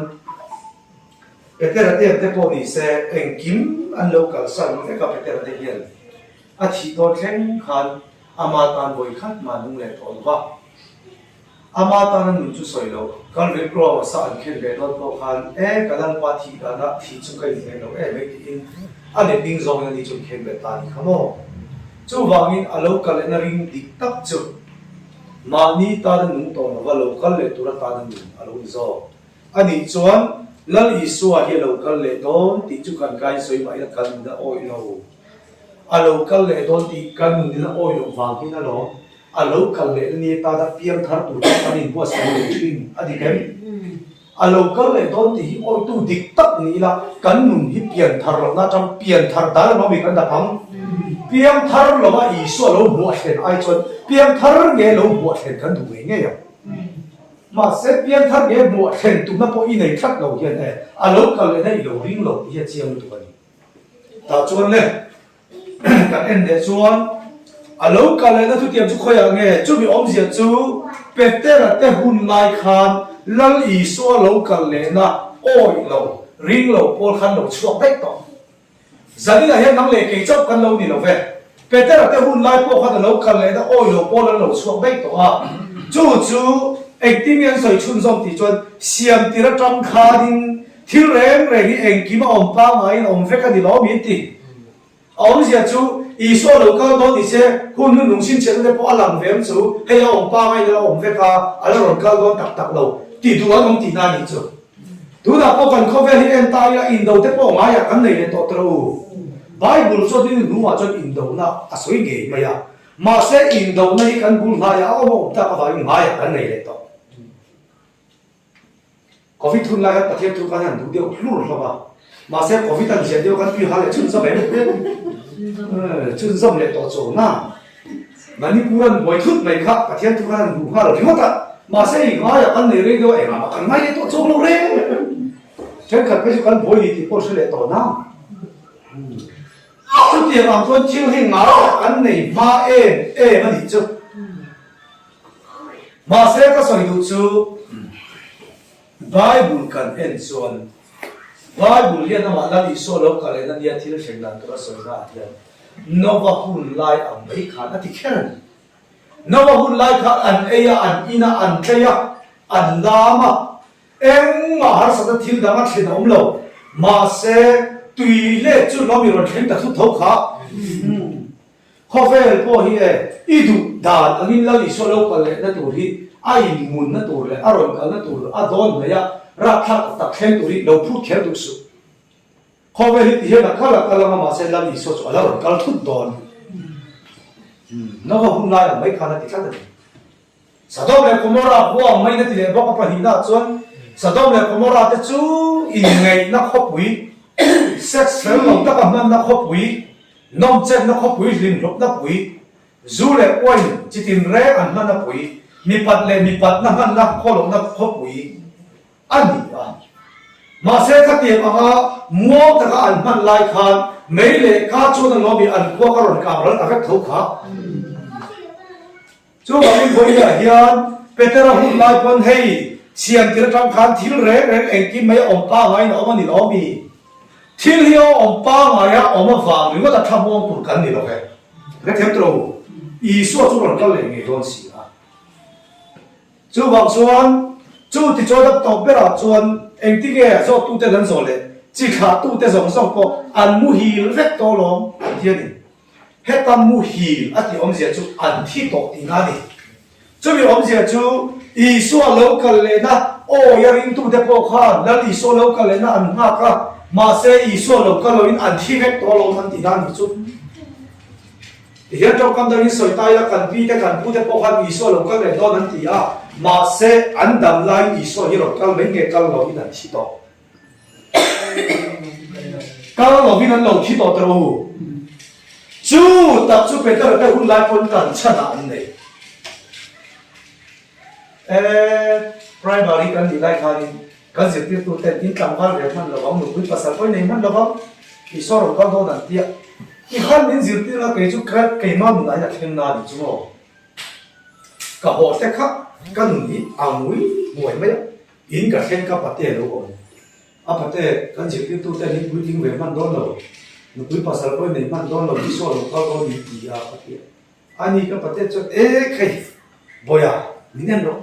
Petera te te pawh ni se engkim an lo kalsan vek a Petera te hian a thih dawn thleng khan ama tan vawi khat mah nung leh tawh lo va. Ama tana nun chu sawi lo, Calvary Cross a an khen ve dawn pawh khan, E, ka Lalpa thih danah thih chu ka inhmeh lo em mai tiin a letling zawngin ani chu an khen ve ta a ni kha maw? Chuvangin a lo kal lehna ring dik tak chu mahni tana nung tawh lova lo kal leh tura tana nun a lo ni zawk. Anih chuan Lal Isua hi a lo kal leh dawn tih chu kan kain sawi mah ila kan nun a awih lo. A lo kal leh dawn tih kan nun in a awih loh vang hian alawm. A lo kal leh na ni atana piang thar tur chu kan inbuatsaih leh thin a dik em? A lo kal leh dawn tih hi awitu dik tak ni ila kan nun hi pian thar lohna atang pian thar dan a awm i kan dap ang. Piang thar lova Isua lo hmuah thlen ai chuan piang thar nge lo hmuah thlen kan duh ngei ngei ang. Mahse piang thar nge hmuah thlen tumna pawh i nei tlat lo hian e a lo kal lehna i lo ring lo tih hi a chiang lutuk a ni. Tah chuan le. Kan en leh chuan a lo kal lehna thutiam chu khawiah nge? Chumi awmzia chu Petera te hun lai khan Lal Isua lo kal lehna awih lo, ring lo pawl khan lo chhuak daih tawh. Zaninah hian nang leh kei chauh kan lo ni lo ve. Petera te hun lai pawh khan a lo kal lehna awih lo pawl an lo chhuak daih tawh a. Chu chu engtin nge an sawi chhunzawm tih chuan siam tir atang khanin thil reng reng hi engkim a awm pangaiin a awm vek a ni lo min ti. A awmzia chu Isua lo kal dawn ni se, hun hun lungchhin chhiatna te pawh a lang ve ang chu, hei a awm pangaiin a la awm vek a, a la rawn kal dawn tak tak lo tih duh an awm tihna a nih chu. Tunah pawh kan khawvel hi en ta ila indo te pawh ngaiah kan nei leh tawh tawh u. Bible chuan tin hnuah chuan indona a sawi ngei mai a, mahse indona hi kan bul hnaiah a awm a awm tak avangin ngaiah kan nei leh tawh. Covid hun lai khan Pathian thu khan han duh deuh hlur hlawm a, mahse Covid an ziah deuh khan tui hal leh chhunzawm em? Chhunzawm leh tawh chuang na. Manipur an buai thut mai kha Pathian thu khan han duh nghal ringawt a, mahse i ngaiah kan nei rei deuh a, engah mah kan ngai leh tawh chuang lo reng. Thenkhat phei chu kan buai ni tih pawh hre leh tawh na. Chutiang ang chuan thil hi ngaiah kan nei hma em em a nih chu. Mahse ka sawi duh chu Bible kan en chuan Bible hian amah Lal Isua lo kal lehna nia thil thleng dan tur a sawi naah hian Nova hun lai ang mai khan a ti kher a ni. Nova hun lai khan an ei a, an in a, an tlei a, an lam a, engmah harsatna thil dang a thlen a awm lo. Mahse tui let chu lawm i rawn thleng ta thut tho kha. Khawvel pawh hi e, i duh dan angin Lal Isua lo kal lehna tur hi a inmunna tur leh a rawn kalna tur a dawn hnaih a, rapthlak tak tak thleng tur hi lo phut kher duh suh. Khawvel hi ti hian a kal a kal anga mahse Lal Isua chu a la rawn kal thut dawn. Nova hun lai ang mai khan a ti tlat a ni. Sodom leh Gomorrah khua ang maiin a ti leh bawk a pahnihna chuan Sodom leh Gomorrah te chu inngaihna khawpui, sex fel lo taka hmanna khawpui, nawmchenna khawpui, hlimhlawpna pui, zu leh wine chi tinreng an hmanna pui, mipat leh mipatna hmanna khawlohna khawpui a ni a. Mahse khatiang anga muang taka an hman lai khan mei leh ka chuan a lawmi an khua ka rawn kang ral ta vek tho kha. Chuvangin vawiah hian Petera hun lai pawn hei siam tir atang khan thil reng reng engkim mai a awm pangngai in a awm a ni lo mi? Thil hi a awm pangngai a awm avang ringawt a tha muang tur kan ni lo ve. Hrethiam tawh lo u, Isua chu rawn kal leh ngei dawn si a. Chuvang chuan chu tichuan a tawp berah chuan engtinge zawttuten an zawh leh chi thlahtute zawng zawng pawh an muhil vek tawh alawm an ti a ni. Heta muhil a tih awmzia chu an thi tawh tihna a ni. Chumi awmzia chu Isua lo kal lehna awi a ringtute pawh khan Lal Isua lo kal lehna an nghak a, mahse Isua lo kal loin an thi vek tawh alawm an tihna a nih chu. Tihian tawngkam dangin sawi ta ila kan pite kan pute pawh khan Isua lo kal leh dawn an ti a, mahse an dam laiin Isua hi rawn kal mai nge kal loin an thi tawh. Kal lovin an lo thi tawh ta rawh u. Chu tak chu Petera te hun lai pawn tan chhanah an nei. E, primary kan nih lai khanin kan zirtirtu ten in tlangval ve hman lovang, nupui pasal pawh i nei hman lovang, Isua rawn kal dawn an tia. I khan min zirtir a kei chu keimah nunah hian a thleng na a nih chu maw? Ka haw te kha ka nun hi a ngui hmuai mai a. In ka thleng ka pate a lo awm. A pate, kan zirtirtu ten in puitling ve hman dawn lo, nupui pasal pawh i nei hman dawn lo, Isua lo kal dawn min ti a, ka ti a. Ani ka pate chuan, E khai, Bawiha, min en rawh.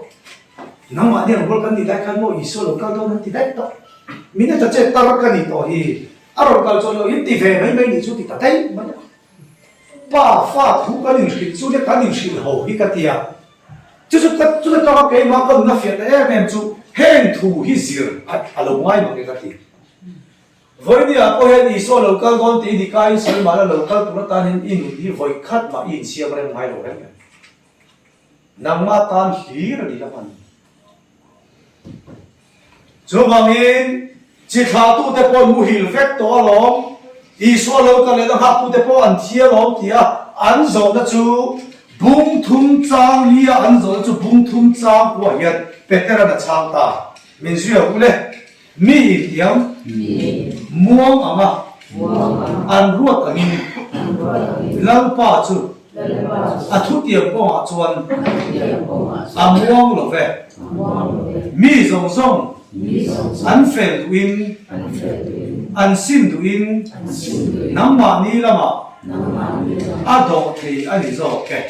Nangmah nia rual kan nih lai khan maw Isua lo kal dawn an ti daih tawh. Min en ta che, tar ka nih tawh hi, a rawn kal chuan lo in ti ve mai mai nih chu ti ta daih mai a. Pa fa thu kan inhrilh chu nia kan inhrilh ho hi ka ti a. Chu chu ka chu ta tawka keimah ka nuna fiahna em em chu heng thu hi zir a lo ngai mang e ka ti. Vawinia pawh hian Isua lo kal dawn tih ni kaiin sawi mahla lo kal tur atan hian i nun hi vawi khat mah i insiam reng ngai lo reng em. Nangmah tan hlir a ni la hman. Chuvangin, chi thlahtute pawh an muhil vek tawh alawm, Isua lo kal lehna nghaktute pawh an thi alawm tia an zawhna chu bung thum chang nia an zawhna chu bung thum chang kuah hian Petera'n a chhang ta. Min zui ang u le. Mi intiam muang ang a, an ruat angin Lalpa chu a thutiam kawngah chuan a muang lo ve. Mi zawng zawng an fel duhin, an sim duhin nangmahni lamah a dawh thei a ni zawk e.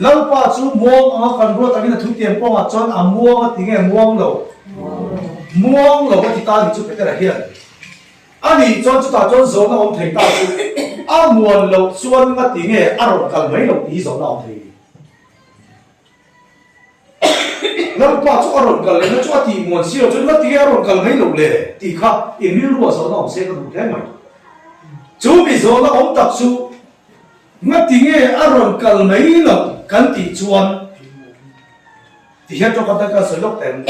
Lalpa chu muang anga kan ruat angin a thutiam kawngah chuan a muang a ti nge muang lo? Muang lo a ti ta a ni chu Petera hian. A nih chuan chutah chuan zawhna awm thei ta chu a muan loh chuan nga ti nge a rawn kal mai loh tih hi zawhna awm thei a ni. Lalpa chu a rawn kal lehna chu a tih muan si lo chuan nga ti nge a rawn kal mai loh le tih kha in rilruah zawhna awm se ka duh hle mai. Chu mi zawhna awm tak chu Ngati nge a rawn kal mai loh kan tih chuan ti hian tawka tak ka sawi lawk teng.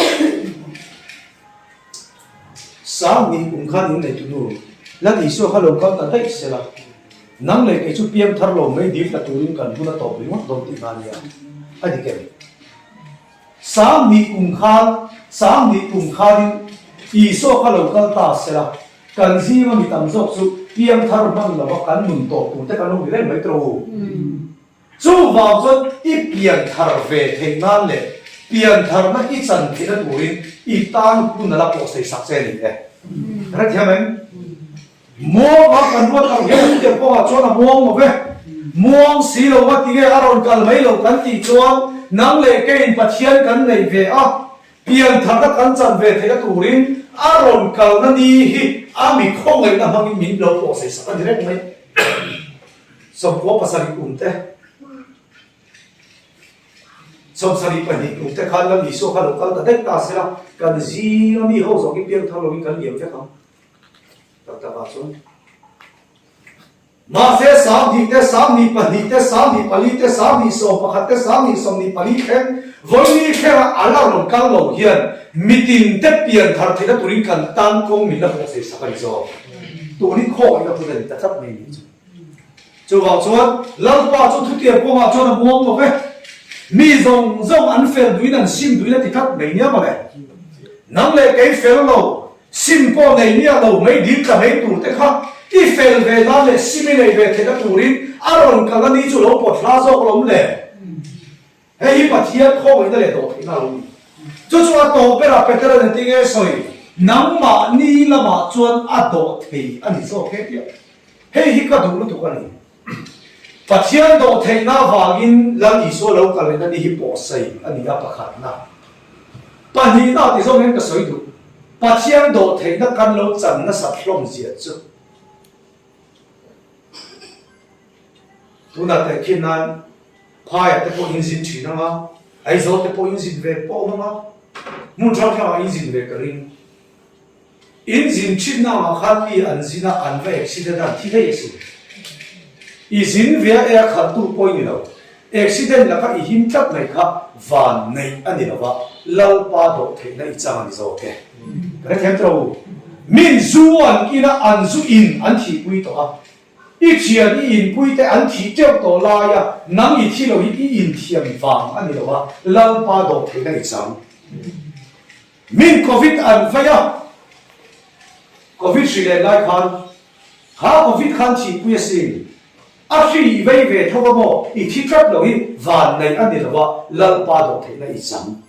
Sang nih kum khan in neitu nu Lal Isua kha lo kal ta daih se la, nang leh kei chu piang thar lo mai dil ta turin kan hun a tawp ringawt dawn tih hna nia a dik em? Sang nih kum khan sang nih kum khanin Isua kha lo kal ta se la, Kan zinga mi tam zawk chu piangthar hman lova kan nun tawh tur te kan lo ni reng mai tawh u. Chuvang chuan i pian thar ve theih nan leh pian tharna i chan theihna turin i tan hun a la pawhsei sak che a ni e. Hrethiam em? Muang a kan ruat ang hian hetiang kawngah chuan a muang lo ve. Muang si lo va tinge a rawn kal mai lo kan tih chuan nang leh keiin Pathian kan neih ve a, pian tharna kan chan ve theihna turin a rawn kalna ni hi a mi khawngaihna hmangin min lo pawhsei sak a ni reng mai. 97 kum te. 72 kum te khan Lal Isua kha lo kal ta daih ta sela kan zinga mi ho zawk hi piangthar lovin kan liam vek ang. Tak tak ah chuan Mahse 20 te, 22 te, 24 te, 21 te, 24 thleng vawini thlenga a la rawn kal lo hian mitin te pian thar theihna turin kan tan kawng min la pawh sei sak a ni zawk. Tun hi khawngaihna hun a ni ta tlat mai ni chu. Chuvang chuan Lalpa chu thutiam kawngah chuan a muang lo ve. Mi zawng zawng an fel duhin an sim duhin a ti tlat mai nia mawle. Nang leh kei fel lo, sim pawh nei miah lo mai dil tla mai tur te kha i fel ve nan leh sim i nei ve theihna turin a rawn kal a ni chu lo pawt hla zawk lawm le. Hei hi Pathian khawngaihna leh dawhtheihna a lo ni. Chu chu a tawp berah Petera'n engtin nge sawi? Nangmahni lamah chuan a dawhthei a ni zawk he tia. Hei hi ka duh lutuk a ni. Pathian dawhtheihna avangin Lal Isua lo kal lehna ni hi pawhsei a ni a pakhatna. Pahnihna ti zawng hian ka sawi duh. Pathian dawhtheihna kan lo chan nasat hlawm zia chu. Tunah tehkhin nan Phaiah te pawh in zin thin ang a, Aizawl te pawh in zin ve pawh awm ang a, hmun hrang hrangah in zin ve ka ring. In zin thinna angah khan mi an zin a, an va accident a, an thi thei asin. I zin ve a e a khalhtu pawh i ni lo. Accident laka i him tlat mai kha van neih a ni lo va, Lalpa dawh theihna i chang a ni zawk e. Ka hrethiam tawh u. Min zu an in a, an zu in an thihpui tawh a. I thian i inpui te an thih teuh tawh lai a, nang i thi lo hi i inthiam vang a ni lo a, Lalpa dawh theihna i chang. Min Covid an vei a, Covid hri len lai khan, kha Covid khan thihpui a sin, a hri i vei ve tho a maw, i thi tlat lo hi van nei a ni lo a, Lalpa dawh theihna i chang.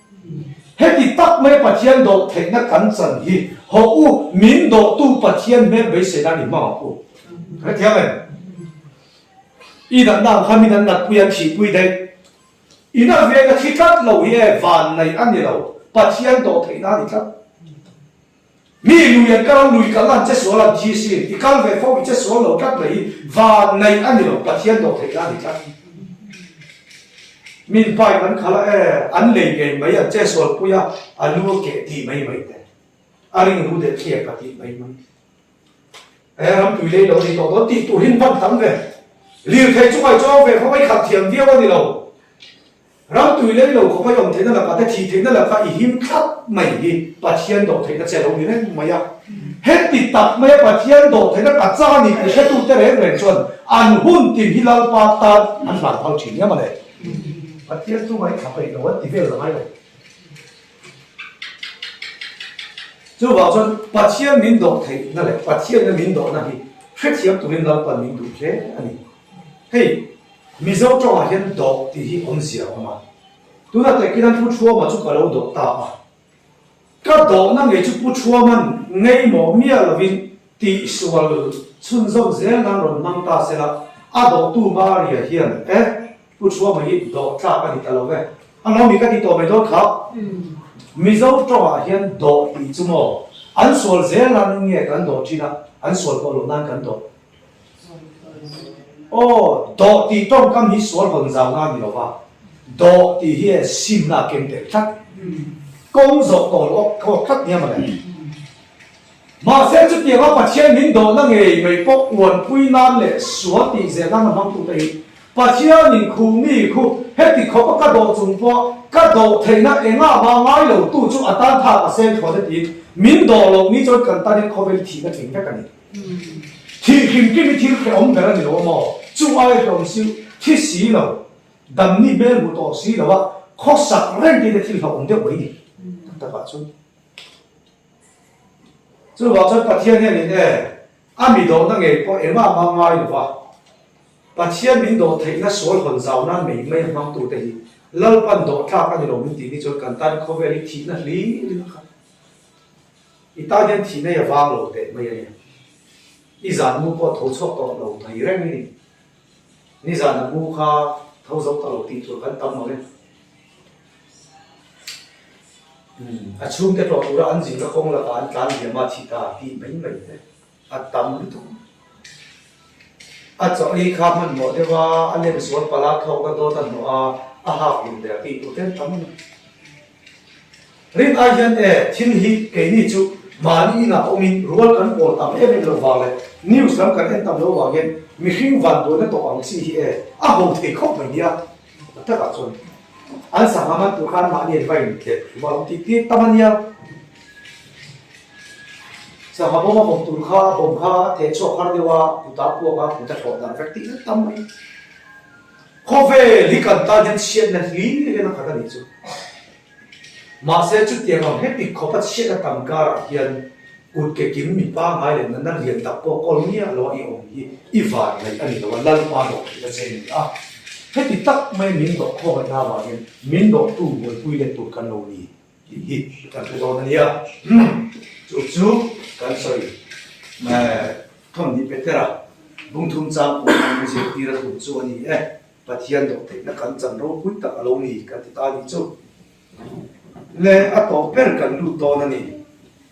Heti tak mai Pathian dawh theihna kan chan hi hawh u, min dawhtu Pathian hmel beisei nan i hmang ang u. Hrethiam em? I natna ang khan min an natpui an thihpui daih. I na veng a thi tlat lo hi e, van nei a ni lo, Pathian dawh theihna a ni tlat. Mi lui an kal a, lui kalna an che sual an thi sin, i kal ve fo i che sual lo tlat mai hi van nei a ni lo, Pathian dawh theihna a ni tlat. Min bike an khalh a e, an lei ngei mai, an che sual pui a, a lu a keh tih mai mai te, a ring ru deh thliak a tih mai mai. He ram tui lei lo ni tawh dawn tih tur hin van tam ve. Lirthei chu ngaihchuang ve khaw mai khat thiam viau a ni lo. Ram tui lei lo khaw mai awm theihna lakah te thih theihna lakah i him thlap mai hi Pathian dawh theihna che lo ni reng mai a. Heti tak maia Pathian dawh theihna ka chak a ni tih hretute reng reng chuan an hun tin hi Lalpa tan an hlan phal thin nia mawle. Pathian chu ngaithla peih lo an ti vel la ngai lo. Chuvang chuan Pathian min dawh theihna leh Pathianna min dawhna hi hrethiam turin Lalpan min duh hle a ni. Hei, Mizo tawngah hian dawh tih hi awmzia a awm a. Tunah teh khian Pu Thuama chu ka lo dawh ta a. Ka dawhna ngei chu Pu Thuama'n ngeimawh miah lovin tihsual chhunzawm zel nan rawn hmang ta sela, a dawhtu Maria hian e, Pu Thuama hi dawh tlak a ni ta lo ve. A lo mi ka ti tawh mai dawn kha. Mizo tawngah hian dawh tih chu maw an sual zel nan nge kan dawh thin a, an sual tawh loh nan kan dawh. Aw, dawh tih tawngkam hi sual hawn zau na a ni lo va, dawh tih hi e simna a keng tel tlat. Kawng zawh tawh loh a kawk tlat nia mawle. Mahse chutianga Pathian min dawhna ngei mai pawh uanpui nan leh sual tih zel nan a hmangtute hi Pathianin khu mi khu heti khawp a ka dawh chung pawh ka dawh theihna engah mah ngai lo tu chu a tan thak a seng thawn a tiin min dawh loh ni chuan kan tan hian khawvel thihna tling vek a ni. Thih hrim kim hi thil hrehawm ber a ni lo a maw? Chu ai hrehawm siu thi si lo, damni hmel hmu tawh si lo a khawsak reng tih te thil hlauhawm deuh mai ni tak takah chuan. Chuvang chuan Pathian hianin e, a mi dawhna ngei pawh engah mah ngai lo va. Pathian min dawh theihna sual hawn zau nan mai mai a hmangtute hi Lalpan dawh tlak a ni lo min tih ni chuan kan tan khawvel hi thihna hlir in a khat. I tan hian thihna hi a vang lo teh mai a nia. I zan mu pawh tho chhuak tawh lo thei reng i ni. Nizan a mu kha tho zo ta lo tih tur kan tam ang e. A chhungte tlawh tura an zinna kawng lakah an tlan diam a thi ta tih mai mai te a tam lutuk. A chaw ei kha hmanhmawh deuh a, a lem sual palh a, thawkna dawt a hnawh a, a hak lim der tih tur te an tam a ni. Rin ai hian e, thil hi keini chu mahni inah awmin rual kan pawl tam em em lo vang leh news lam kan en tam lo vang hian mihring vanduaina tawh ang chi hi e, a ho thei khawp mai nia. Tak takah chuan an sangha man tur khan mahni an va intlep hlum a lo tih tir tam a nia. Sangha bawm a bawm tur kha a bawm kha a theh chhuak har deuh a, kut a puak a, kut a thlawh dan vek tih na tam mai. Khawvel hi kan tan hian chhiatna hlir hian a khat a nih chu. Mahse chutiang ang heti khawpa chhiatna tam karah hian Kut ke kim mi pangngai leh natna lian tak pawh kawl miah lo a i awm hi i van ngaih a ni lo a, Lalpa dawh theih a che ni a. Heti tak mai min dawh khawngaihna avangin min dawhtu buaipui let tur kan lo ni tih hi kan hre dawn a nia. Chu chu kan sawi thawmhnih Petera bungthum chang pawh hian min zirtir a tum chu a ni e. Pathian dawh theihna kan chan ropui tak a lo ni kan ti ta a nih chu. Le a tawp ber kan lut dawn a ni.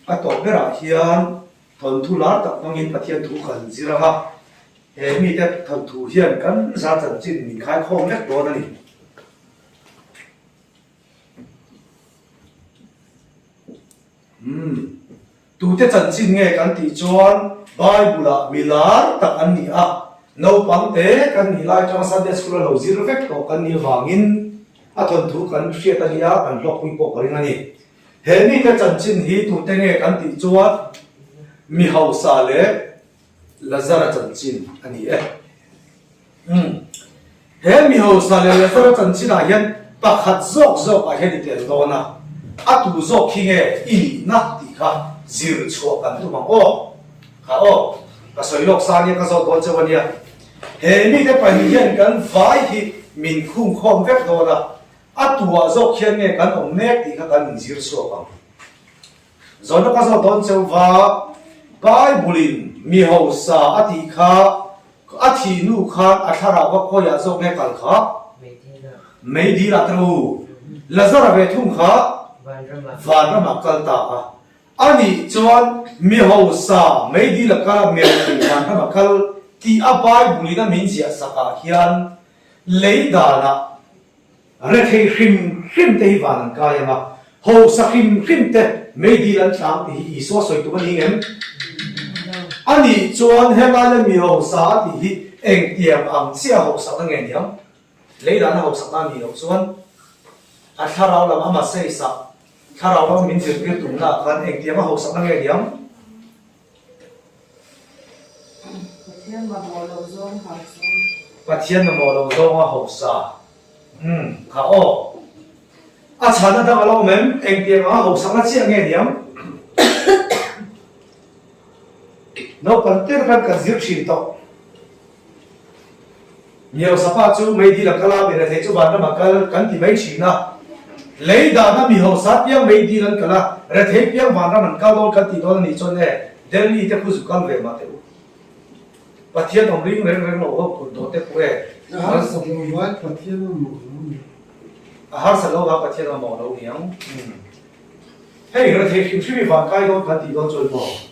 A tawp berah hian thawnthu lar tak hmangin Pathian thu kan zir ang a, he mite thawnthu hian kan za chanchin min khaikhawm vek dawn a ni. Umm. Tute chanchin nge kan tih chuan Bible-ah mi lar tak an ni a, naupang te kan nih lai atanga Sunday School a lo zir vek tawh kan nih avangin a thawnthu kan hriat a nia, kan hlawkpui pawh ka ring a ni. He mite chanchin hi tute nge kan tih chuan mi hausa leh Lazara chanchin a ni e. Umm. He mi hausa leh Lazara chanchinah hian pakhat zawk zawkah hian i tel dawn a, a tu zawk khi nge i nihna tih kha zir chhuah kan tum ang aw. Kha aw, ka sawi lawk sa nia ka zawt dawn cheu a nia. He mite pahnih hian kan vai hi min khungkhawm vek dawn a, a tuah zawk hian nge kan awm mek tih kha kan inzir chhuak ang. Zawhna ka zawt dawn cheu va, Bible-in mi hausa a tih kha a thih hnu khan a thlarau va khawiah zawk nge kal kha? Meidil ah te u. Lazara ve thung kha vanramah kal ta a. A nih chuan mi hausa meidil a kal a, mirethei vanram a kal tih a Bible-in a min ziah sakah hian lei danah Rethei hrim hrim te hi van an kai ang a, hausa hrim hrim te meidil an tlang tih hi Isua sawi tum a ni ngem? A nih chuan helai a mi hausa a tih hi engtiang ang chiah hausakna nge niang? Leilahna hausakna a nih loh chuan a thlarau lam ama seisa thlarau lam min zirtir tumna ah khan engtiang a hausakna nge niang? Pathian mamawh lo zawng hausa. Pathian mamawh lo zawnga hausa. Umm, kha aw. A chhana dang a lo awm em? Engtiang anga hausakna chiah nge niang? Naupang tir khan kan zir thin tawh. Mihausa pa chu meidil a kal a, mi rethei chu vanram a kal kan ti mai thin a. Lei dana mihausa piang meidil an kal a, rethei piang vanram an kal dawn kan tih dawn a nih chuan e, Delhi te khu zu kal ve mah teh u. Pathian awm ring reng reng lo ho kut dawh te pawh e. A harsa lo vai Pathian a mawh lo ni. A harsa lo va Pathian a mawh lo niang. Hei rethei hrim hrim i van kai dawn kan tih dawn chuan maw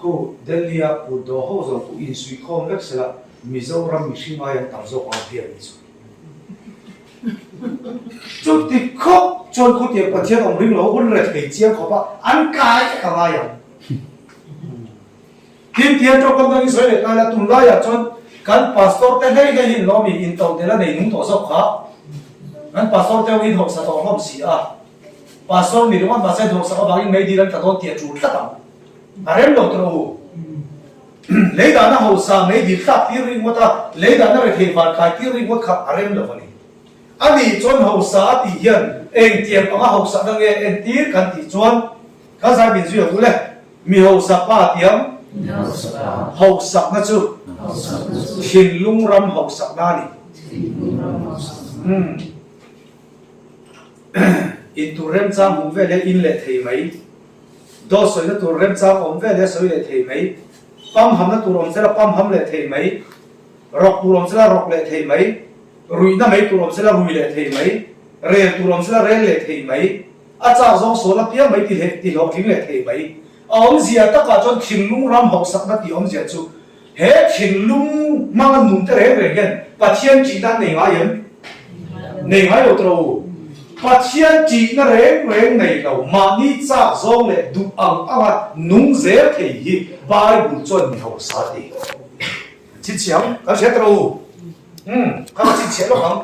khu Delhi a kut dawh ho zawng khu insuihkhawm vek sela Mizoram mihring ai an tam zawk ang hian ni chu. Chuti khawp chuan khutiang Pathian awm ring lo hun rethei chiang khawp a an kai vek a ngai ang. Tin, tiang tawngkam dangin sawi leh ta ila, tunlaiah chuan kan pastor te hlei hlei hi lawmi in to tel a nei nung tawh zawk kha. Kan pastor te ho hi hnawhsa tawh hlawm si a, pastor ni ringawt mahse hnawhsak avangin meidil an tla dawn tih a tul tlat ang. A rem lo tawh u. Lei dahna hausa meidil tlak tir ringawt a, lei dahna rethei van kai tir ringawt kha a rem lo a ni. A nih chuan hausa a tih hian engtiang anga hausakna nge entir kan tih chuan kan zai min zui ang u le. Mi hausa pa tiang hausakna chu. Thinlung ram hausakna a ni. Umm. In tur remchang hmuh vel hi in leh thei mai. Dawt sawina tur remchang awm vel hi a sawi leh thei mai. Pamhamna tur awm sela pamham leh thei mai. Rawk tur awm sela rawk leh thei mai. Ruihna mai tur awm sela rui leh thei mai. Rel tur awm sela rel leh thei mai. A chak zawng sual apiang mai ti leh ti hlawhtling leh thei mai. A awmzia takah chuan thinlung ram hausakna tih awmzia chu he thinlung hmanga nung te reng reng hian Pathian ṭihna an nei ngai em? Nei ngai lo tawh u. Pathian ṭihna reng reng nei lo, mahni chak zawng leh duh ang anga nung zel thei hi Bible chuan mi hausa a ti. Chhinchhiah kan hria tawh u. Umm, kha ka chhinchhiah lawk ang.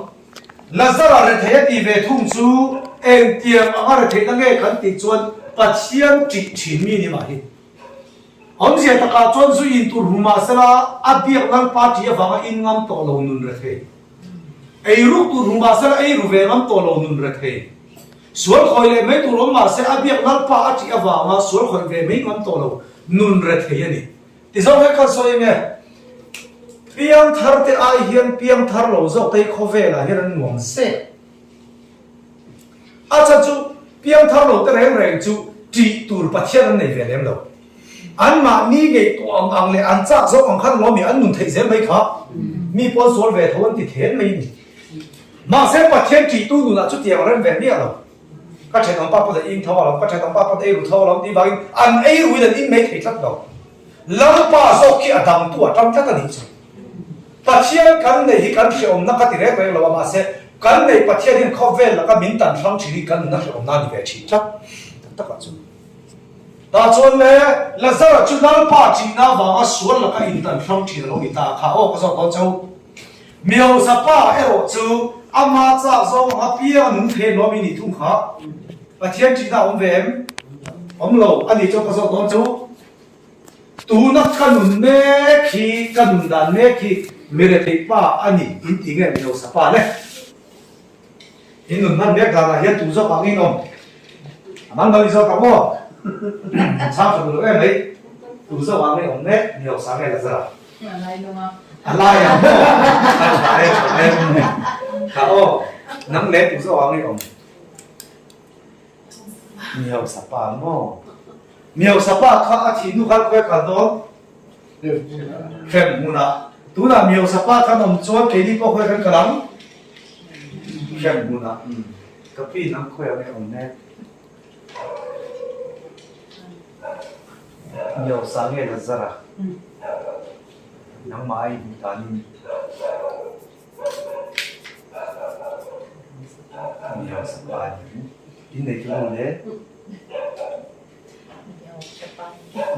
Lazara rethei a tih ve thung chu engtiang anga retheihna nge kan tih chuan Pathian ṭih ṭhin mi ni mah hi. Awmzia takah chuan zu in tur hmu mah sela a biak Lalpa ṭih avanga in ngam tawh lo nun rethei. Ei ruk tur hmu mah sela ei ru ve ngam tawh lo nun rethei. Sual khawih leh mai tur awm mah se a biak Lalpa a ṭih avanga sual khawih ve mai ngam tawh lo nun rethei a ni. Ti zawk he khan sawi enge? Piangthar te ai hian piangthar lo zawk te hi khawvelah hian an nuam zek. A chhan chu piangthar lo te reng reng chu ṭih tur Pathian an nei ve lem lo. Anmahni ngaihtuah ang ang leh an chak zawk ang khan lawmi an nun theih zel mai kha mi pawn sual ve tho an ti then mai a ni. Mahse Pathian ṭihtu nunah chutiang rem ve miah lo. Ka thenawm pa pawh in tho alawm, ka thenawm pa pawh ei ru tho alawm tih vangin an ei ruin an in mai thei tlat lo. Lalpa zawk khi a dangtu a tang tlat a nih chu. Pathian kan nei hi kan hrehawmna ka ti reng reng lo a, mahse kan nei Pathian hian khawvel laka min tan hrang thin hi kan nunna hrehawmna a ni ve thin tlat tak takah chu. Tah chuan le Lazara chu Lalpa ṭihna avanga sual laka intan hrang thin a lo ni ta kha aw ka zawt dawn cheu. Miosa pa erawh chu ama chak zawng anga piang a nung thei nuam i nih thung kha. Pathian ṭihna a awm ve em? Awm lo, a nih chuan ka zawt dawn chu. Tuna ka nun mek hi, ka nun dan mek hi mi retheih pa a ni in ti nge Miosa pa le? In nun hman mek danah hian tu zawk ang in awm? A man mal i zawk ang aw? An chhang tha duh lo em mai. Tu zawk ang in awm mek Miosa nge Lazara? A lai lawng a. A lai ang maw? A tha e, tha e. Tha aw, nang leh tu zawk ang i awm. Miosa pa maw? Miosa pa kha a thih hnu khan khawi a kal dawn? Hrem hmunah. Tunah Miosa pa khan awm chuan keini pawh khawi kan kal ang? Hrem hmunah. Ka pi nang khawi ang i awm mek? Miosa nge Lazara? Nangmah a inhmuh danin. Miosa pa a ni. In nei chu maw le?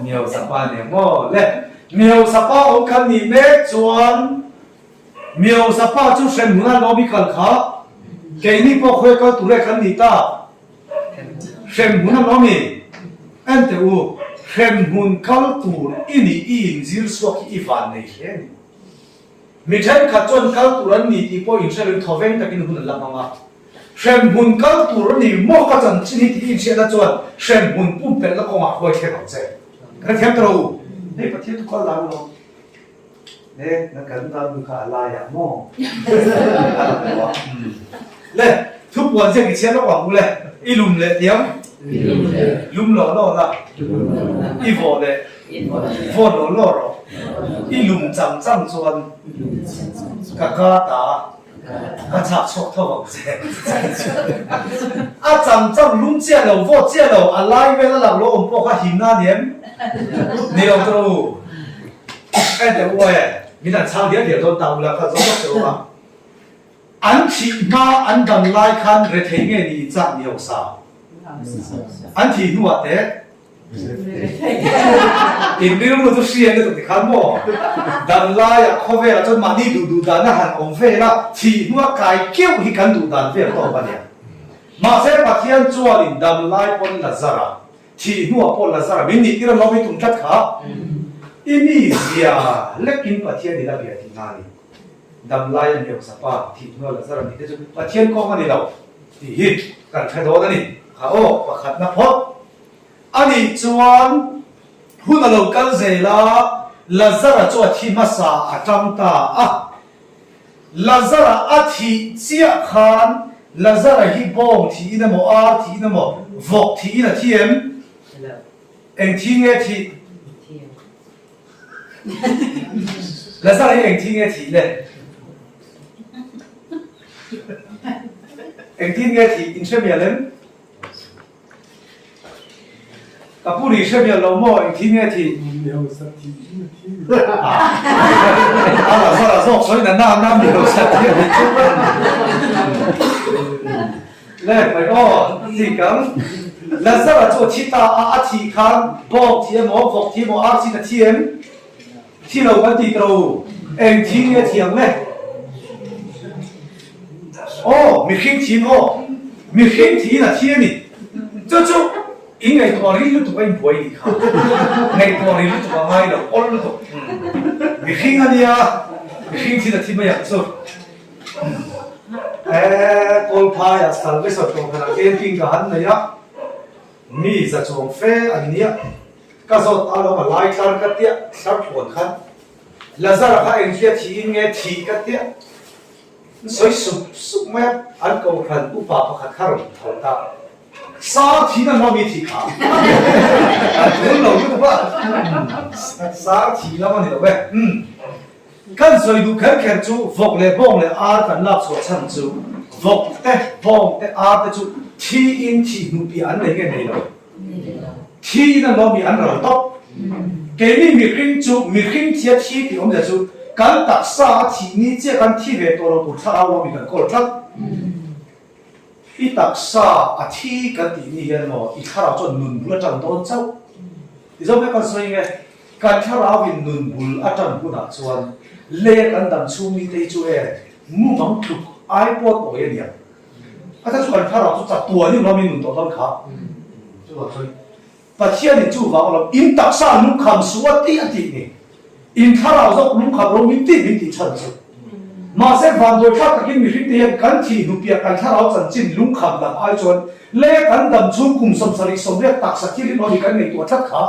Miosa pa a ni maw le? Miosa pa awm khan nih mek chuan Miosa pa chu hrem hmun a lawm i kal kha. Keini pawh khawi kal tur e kan ni ta. Hremhmun a lawm i, En teh u, hremhmun kal tur i nih i inzir chhuak hi i van nei hle a ni. Mi thenkhat chuan kal tur an ni tih pawh inhre loin thawveng takin hun an la hmang a. Hremhmun kal tur a ni maw ka chanchin hi tih i inhriatna chuan hremhmun pumpelhna kawngah huai thleng ang che. Kan thiam ta lo u. Hei Pathian chu kal dan alawm. Le, na kan tan nu kha a laiah maw? A lang lo a. Le, thupuan ziak i chhiar lawk ang u le. I lum leh tiang? Lum lo lo la. I vawh leh? Vawt lo lo rawh. I lum chang chang chuan ka ka ta ka chhak chhuak tho ang che. A chang chang lum chiah lo, vawt chiah lo, a lai vel a lang lo awm pawh kha himna a ni em? Ni lo tawh u. En teh u e, min an chhang dial dial dawn ta ula kha zawng vak teh u a. An thih hma an dam lai khan rethei nge ni in chak ni ho sa? An thih hnuah teh in rilru chu hriat lutuk ti khan maw? Dam laiah khawvelah chuan mahni duh duh dan a han awm vel a, thih hnua kai keuh hi kan duh dan vel tawp a nia. Mahse Pathian chuanin dam lai pawn Lazara Thih hnuah pawh Lazara min nih tir a lawm i tum tlat kha. I mi zia lekin Pathian in a bia tih na a ni. Dam lai a hniau sapa, thih hnua Lazara nih te chu Pathian kawng a ni lo tih hi kan hre dawn a ni. Kha aw, pakhatna phawt a nih chuan hun a lo kal zel a. Lazara chu a thi hmasa a tang ta a. Lazara a thih chiah khan Lazara hi bawng thihin emaw, ar thihin emaw, vawk thihin a thi em? Eng thi nge thih? Lazara hi eng thi nge thih le? Engtin nge thih in hre mial em? Ka pu ri hre mial lo maw engtin nge thih? Mi hausa thih in a thi. A Lazara zawk sawi na na na mi hausa thih a nih chu. Le mai aw chik ang. Lazara chu a thi ta a, a thih khan bawng thih emaw vawk thih emaw ar chin a thi em? Thi lo kan ti tawh. Eng thi nge thiang le? Aw, mihring thin aw. Mihring thiin a thi a ni. Chu chu in ngaihtuah ril lutuk a inbuai nih kha. Ngaihtuah ril lutuk a ngai lo, awl lutuk. Mihring a nia, mihring thin a thi mai ang chu. Eee, Kawlphaiah Salvation Kohhranah camping ka han nei a, mi za chuang fe an nia. Ka zawt ta lo a lai tlar ka tia thlar tluan khan Lazara kha engthia thiin nge thih ka tia sawi sup sup mai a, an kohhran upa pakhat kha rawn tho ta Sar thiin an hlawm i thih kha an tul lo lutuk a, sar thih lam a ni lo e. Kan sawi duh kher kher chu vawk leh bawng leh ar kan lak chhuah chhan chu vawk te, bawng te, ar te chu thiin thih hnu piah an nei nge nei lo. Thi in an awm i an ral tawp. Keini mihring chu mihring thia thi tih awmzia chu kan taksa a thih ni chiah kan thi ve tawh lo tur thlarau awm i kan kawl tlat. I taksa a thi kan tih ni hian maw i thlarau chuan nun bul a tan dawn chauh. Ti zawk mek kan sawi nge kan thlarau in nun bul a tan hunah chuan lei a kan dam chhung ni te hi chu e mumang tluk ai pawh tawi a niang. A ta chu kan thlarau chu chatuan in ram in nun tawh dawn kha. Chuvang chuan Pathian in chuvang lam in taksa lungkham suh a tih a tih ni. In thlarau zawk lungkham ro min tih min tih chhan chu. Mahse vanduai thlak takin mihring te hian kan thih hnu piah kan thlarau chanchin lungkham lam ai chuan lei kan dam chhung kum 70 80 taksa thil in awm hi kan ngaihtuah tlat kha.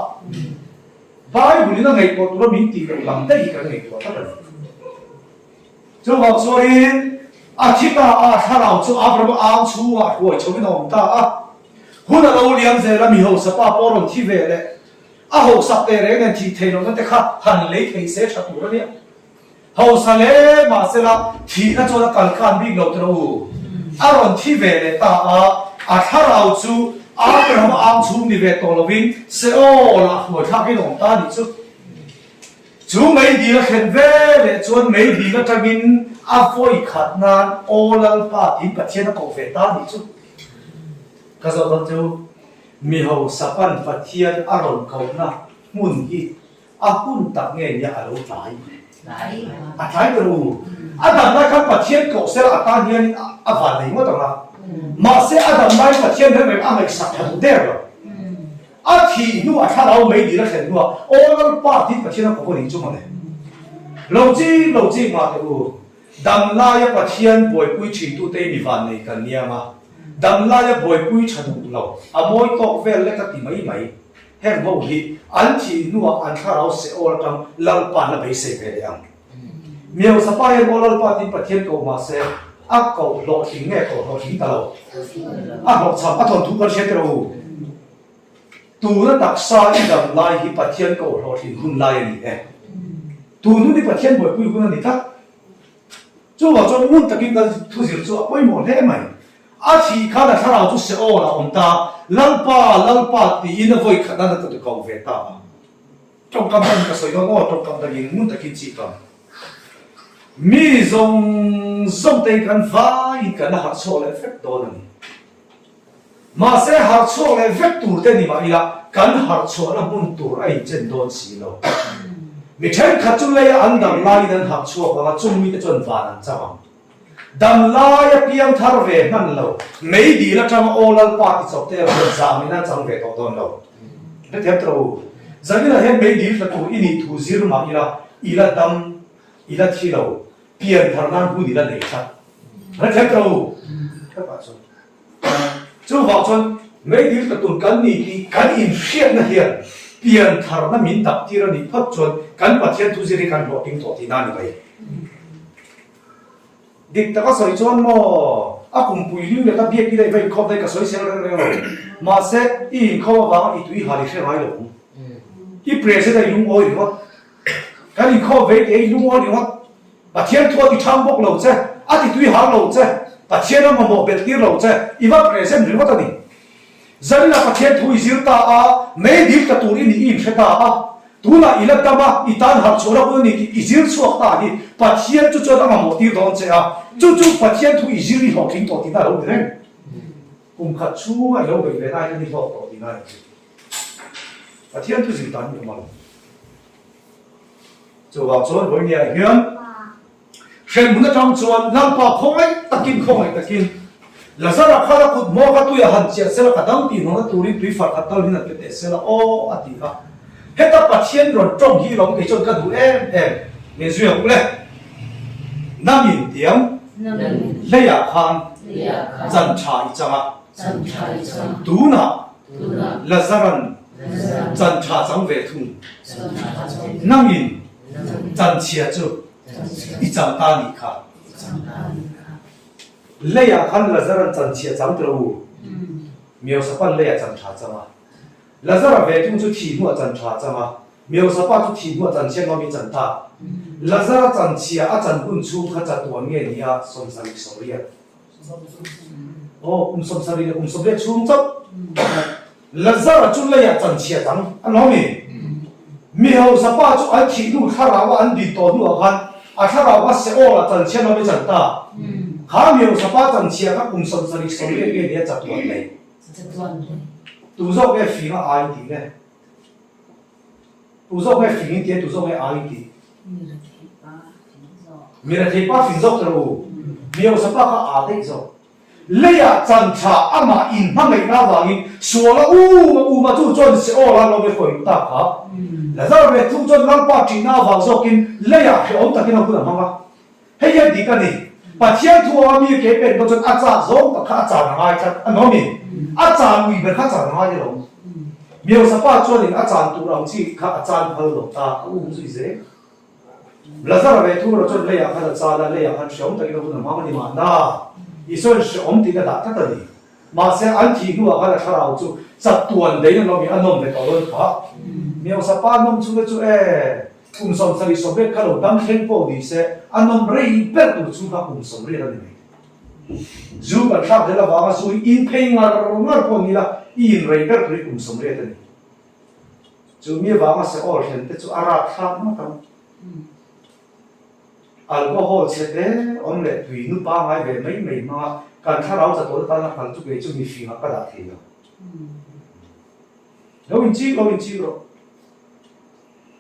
Bible in a ngaihtuah tura min tih loh lam daih hi kan ngaihtuah tlat a ni. Chuvang chuanin a thi ta a, thlarau chu Abrahama ang chhungah hruai chhoin a awm ta a. Hun a lo liam zel a, mi hausa pa pawh a rawn thi ve leh. A hausak teh reng nen thih theih lohna te kha han lei thei se tha tur a nia. Hausa hle mahsela thihna chuan a kal khan bik lo tawh u. A rawn thi ve leh ta a, a thlarau chu Abrahama ang chhung ni ve tawh lovin Seol-ah hruai thlakin a awm ta a nih chu. Chu meidil a thlen ve leh chuan meidil atangin a vawi khat nan Aw Lalpa tiin Pathian a koh ve ta a nih chu. Ka zawh dawn chu mi hausa pan Pathian a rawn kohna hmun hi a hun tak nge nia a lo tlai? A tlai ber u. A dam lai khan Pathian koh sela a tan hianin a van nei ngawt ang a. Mahse a dam lai Pathian reng reng a ngaihsak tha duh der lo. A thih hnuah thlarau mei dil a thlen hnuah Aw Lalpa tiin Pathian a kawp a nih chu mawle. Lo chik lo chik mah teh u, dam laia Pathian buaipui thintute hi mi vannei kan niang a, dam laia buaipui tha duh lo, a mawi tawk vel lek a ti mai mai. Heng ho hi an thih hnuah an thlarau Seol atang Lalpa'n la beisei ve leh ang. Miausapa hian Aw Lalpa tiin Pathian koh mah se, a koh hlawhtling nge koh hlawhtling ta lo. A hlawhchham a thawnthu kan hriat rawh u. Tuna taksa i dam lai hi Pathian koh hlawhtlin hun lai a ni e. Tun hun hi Pathian buaipui hun a ni tlat. Chuvang chuan ngun takin kan thuzir chu a pawimawh hle mai. A thih khan a thlarau chu Seol a awm ta, Lalpa, Lalpa tiin a vawi khat nan a ta ko ve ta a. Tawngkam dangin ka sawi dawn aw, tawngkam dangin ngun takin chi kam. Mi zawng zawng te hi kan vaiin kan la harh chhuak leh vek dawn a ni. Mahse harh chhuak leh vek tur te ni mah ila kan harh chhuahna hmun tur a inchen dawn si lo. Mi thenkhat chu leia an dam laiin an harh chhuak ang a, chung mite chuan van an chang ang. Dam laia piang thar ve hman lo, mei dil atanga Aw Lalpa ti chawp te erawh chuan zam in an chang ve tawh dawn lo. Hrethiam tawh u, Zanina hian mei dil tla tur i nih thu zir mah ila, i la dam, i la thi lo, pian thar nan hun i la nei tlat. Hrethiam tawh u, Hetah chuan chuvang chuan mei dil tla tur kan ni tih kan inhriatna hian. Piantharna min dap tir a nih phawt chuan kan Pathian thu zir hi kan hlawhtling tawh tihna a ni mai. Dik taka sawi chuan maw, a kumpui lim leh ka biak ila i va inkhawm daih ka sawi sel reng reng lo. Mahse, i inkhawm avanga i tui hal i hre ngai lo ang. I present a i lungawi ringawt. Kan inkhawm ve tih a i lungawi ringawt. Pathian thu a ti thang bawk lo che, a ti tui hal lo che, Pathian a mamawh belh tir lo che, i va present ringawt a ni. Zanina Pathian thu i zir ta a, mei dil ta tur i nih i inhre ta a, tunah i la dam a, i tan harh chhuah lo hun a ni tih i zir chhuak ta hi Pathian chu chuan a mamawh tir dawn che a, chu chu Pathian thu i zir i hlawhtling tawh tihna a lo ni reng. Kum khat chhunga i lo beih ve lai khan i hlawk tawh tihna a ni chu. Pathian thu zir dan hi awm a lo. Chuvang chuan vawinia hian Hremhmun atang chuan Lalpa khawngaih takin khawngaih takin Lazara khan a kut hmawk a tui a han chiah sela ka dam tih hnawna turin tui far khat tal hin an pe teh sela aw a ti a. Heta Pathian rawn tawng hi lawm kei chuan ka duh em em. Min zui ang le. Nangin tiang leiah khan chan tha i chang a. Tunah Lazaran chan tha chang ve thung. Nangin chan chhia chu I chang ta nih kha. Leiah khan Lazar an chan chhia chang tilo u. Miosapa leiah chan tha chang a. Lazar a ve thung chu thi hnuah chan tha chang a. Miosapa chu thi hnuah chan chhia ngawm i chan ta. Lazar a chan chhia a chan hun chhung kha chatuan nge ni a 78 80. Aw kum 70 leh kum 80 chhung chauh. Lazara chu leiah chanchhia dang an awm i, mi hausa pa chu an thih hnu thlarau a an din tawh hnuah khan a thlarau kha Seol-ah chanchhia an awm i chan ta. Kha mi hausa pa chanchhia kha kum 70 80 nge nia chatuan nei. Tu zawk nge fing a ai tih le? Tu zawk nge fing in tia tu zawk nge ai tih? Mi rethei pa fing zawk tawh u. Mi hausa pa kha a daih zawk. Leiah chan tha amah in hmangaihna avangin sual a um a um a, chu chuan Seol a lo be hruai duh tak kha. Lazar ve thung chuan Lalpa ṭihna avang zawkin leiah hrehawm takin a hun a hmang a. Hei hian dik a ni. Pathian thu anga mi ke pek dawn chuan a chak zawng tak kha a chan a ngai tlat a nuam in a chan ui ber kha a chan a ngai alawm. Miosapa chuanin a chan tur ang chi kha a chan phal lo ta a um zui zel. Lazara ve thung erawh chuan leiah khan a chal a, leiah khan hrehawm takin a hun a hmang a ni mahna, Isua'n hrehawm tiin a dah tlat a ni. Mahse, an thih hnuah khan a thlarau chu chatuan deiin a nawm i a nawm ve tawh dawn kha. Miausa pa nawm chhunga chu e, kum 70 80 kha lo dam thleng pawh ni se, a nawm rei ber tur chhung kha kum 80 a ni mai. Zu kan thlak zel avanga zu hi in phei ngar ngar pawh ni la, i in rei ber tur hi kum 80 a ni. Chu mi avanga Seol thlen te chu a rapthlak ngawt ang. Alcohol chhe te awm leh tui nu pangai ve mai mai hmanga kan thlarau chatuan atana kal chu kei chu mi fingah ka dah thei lo. Lo inchik lo inchik rawh.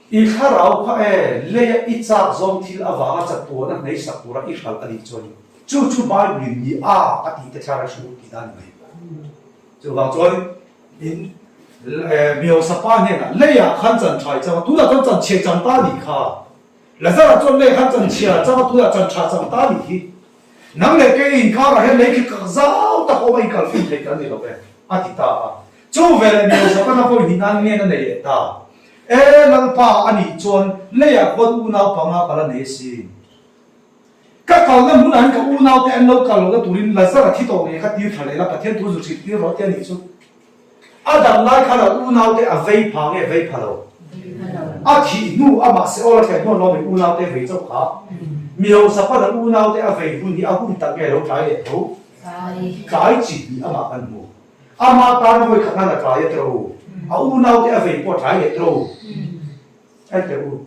I thlarau kha e leia i chak zawng thil avanga chatuan a hneisak tura i hralh a nih chuan chu chu Bible in ni a a tih te thlarau hrilh tih dan a ni mai. Chuvang chuan in Miosa pa hnenah leiah khan chan tha i chang a, tunah chuan chan chhia i chang ta nih kha. Lazara chuan leiah khan chan chhia a chang a, tunah chan tha chang ta nih hi. Nang leh kei inkarah hian lei khi kak zau tak awm a inkal fin thei kan ni lo ve, a ti ta a. Chu veleh Miosa pana pawhin hnih nan ngen a nei leh ta. E Lalpa, a nih chuan leiah khuan unau panga ka la nei asin. Ka kalna hmunah hian ka unaute an lo kal lohna turin Lazara thi tawh ngei kha tir tha leh la, Pathian thu zu hrilh tir rawh tia nih chu. A dam lai khan a unaute a vei pha nge vei pha lo? A thih hnu amah Seol a thlen hnuan lawmin unaute a vei chauh kha. Mi hausa pawn a unaute a vei hun hi a hun tak nge lo tlai leh tho? Tlai chi hnih amah kan hmu. Ama tana vawi khat nan a tlai a tiro. A unaute a vei pawh a tlai leh tiro. Hei teh u,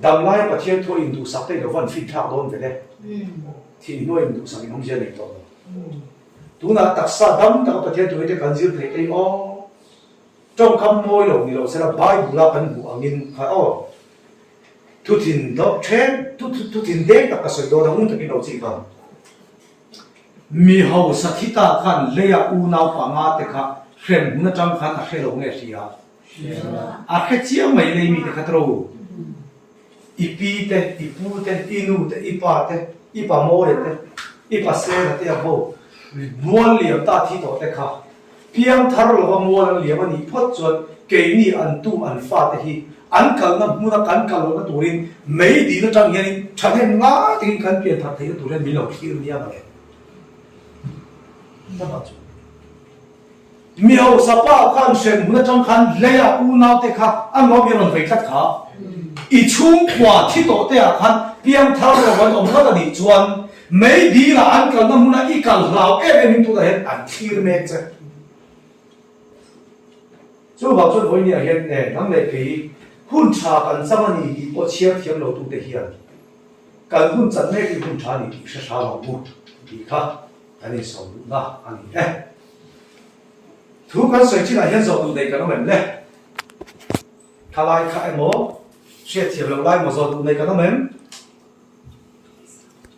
damlaia Pathian thu a induhsak te i lo van fin thlak dawn ve le. Thih hnuai induhsak in awmzia nei tawh lo. Tunah taksa dam taka Pathian thu hi te kan zir theih te hi aw, tawngkam mawi lo ni lo sela Bible a kan hmuh angin kha aw, thu thin deuh then, thu thin deng tak ka sawi dawn a, ngun takin lo chik ang. Mi hausa thi ta khan leia unau panga te kha hrem hun atang khan a hre lo nge hria? A hre chiang mai lei mite kha tro. I pi te, i pu te, i nu te, i pa te, i pa mawia te, i pa sena te ang ho mual liam ta thi tawh te kha. Piangthar lova mual an liam a nih phawt chuan keini an tu an fate hi an kalna hmuna kan kal lohna turin mei dil atang hianin thahnem ngai takin kan pianthar theihna tur hian min lo thlir nia mawle. Chutah chu mi hausa pa khan hrem hun atang khan leia unaute kha a nuam i rawn vei tlat kha. I chhungkua thi tawh te ah khan piangthar lo an awm tlat a nih chuan mei dilah an kalna hmuna i kal hlau em em in tunah hian an thlir mek che. Chuvang chuan vawinia hian e nang leh kei hun tha kan chang a ni tih pawh chhiar thiam lo tute hian kan hun chan mek hi hun tha a ni tih hre hram ang u tih kha kan insawm duhna a ni e. Thu kan sawi chinah hian zawh duh nei kan awm em le? Thalai kha emaw, hriatthiam loh lai emaw zawh duh nei kan awm em?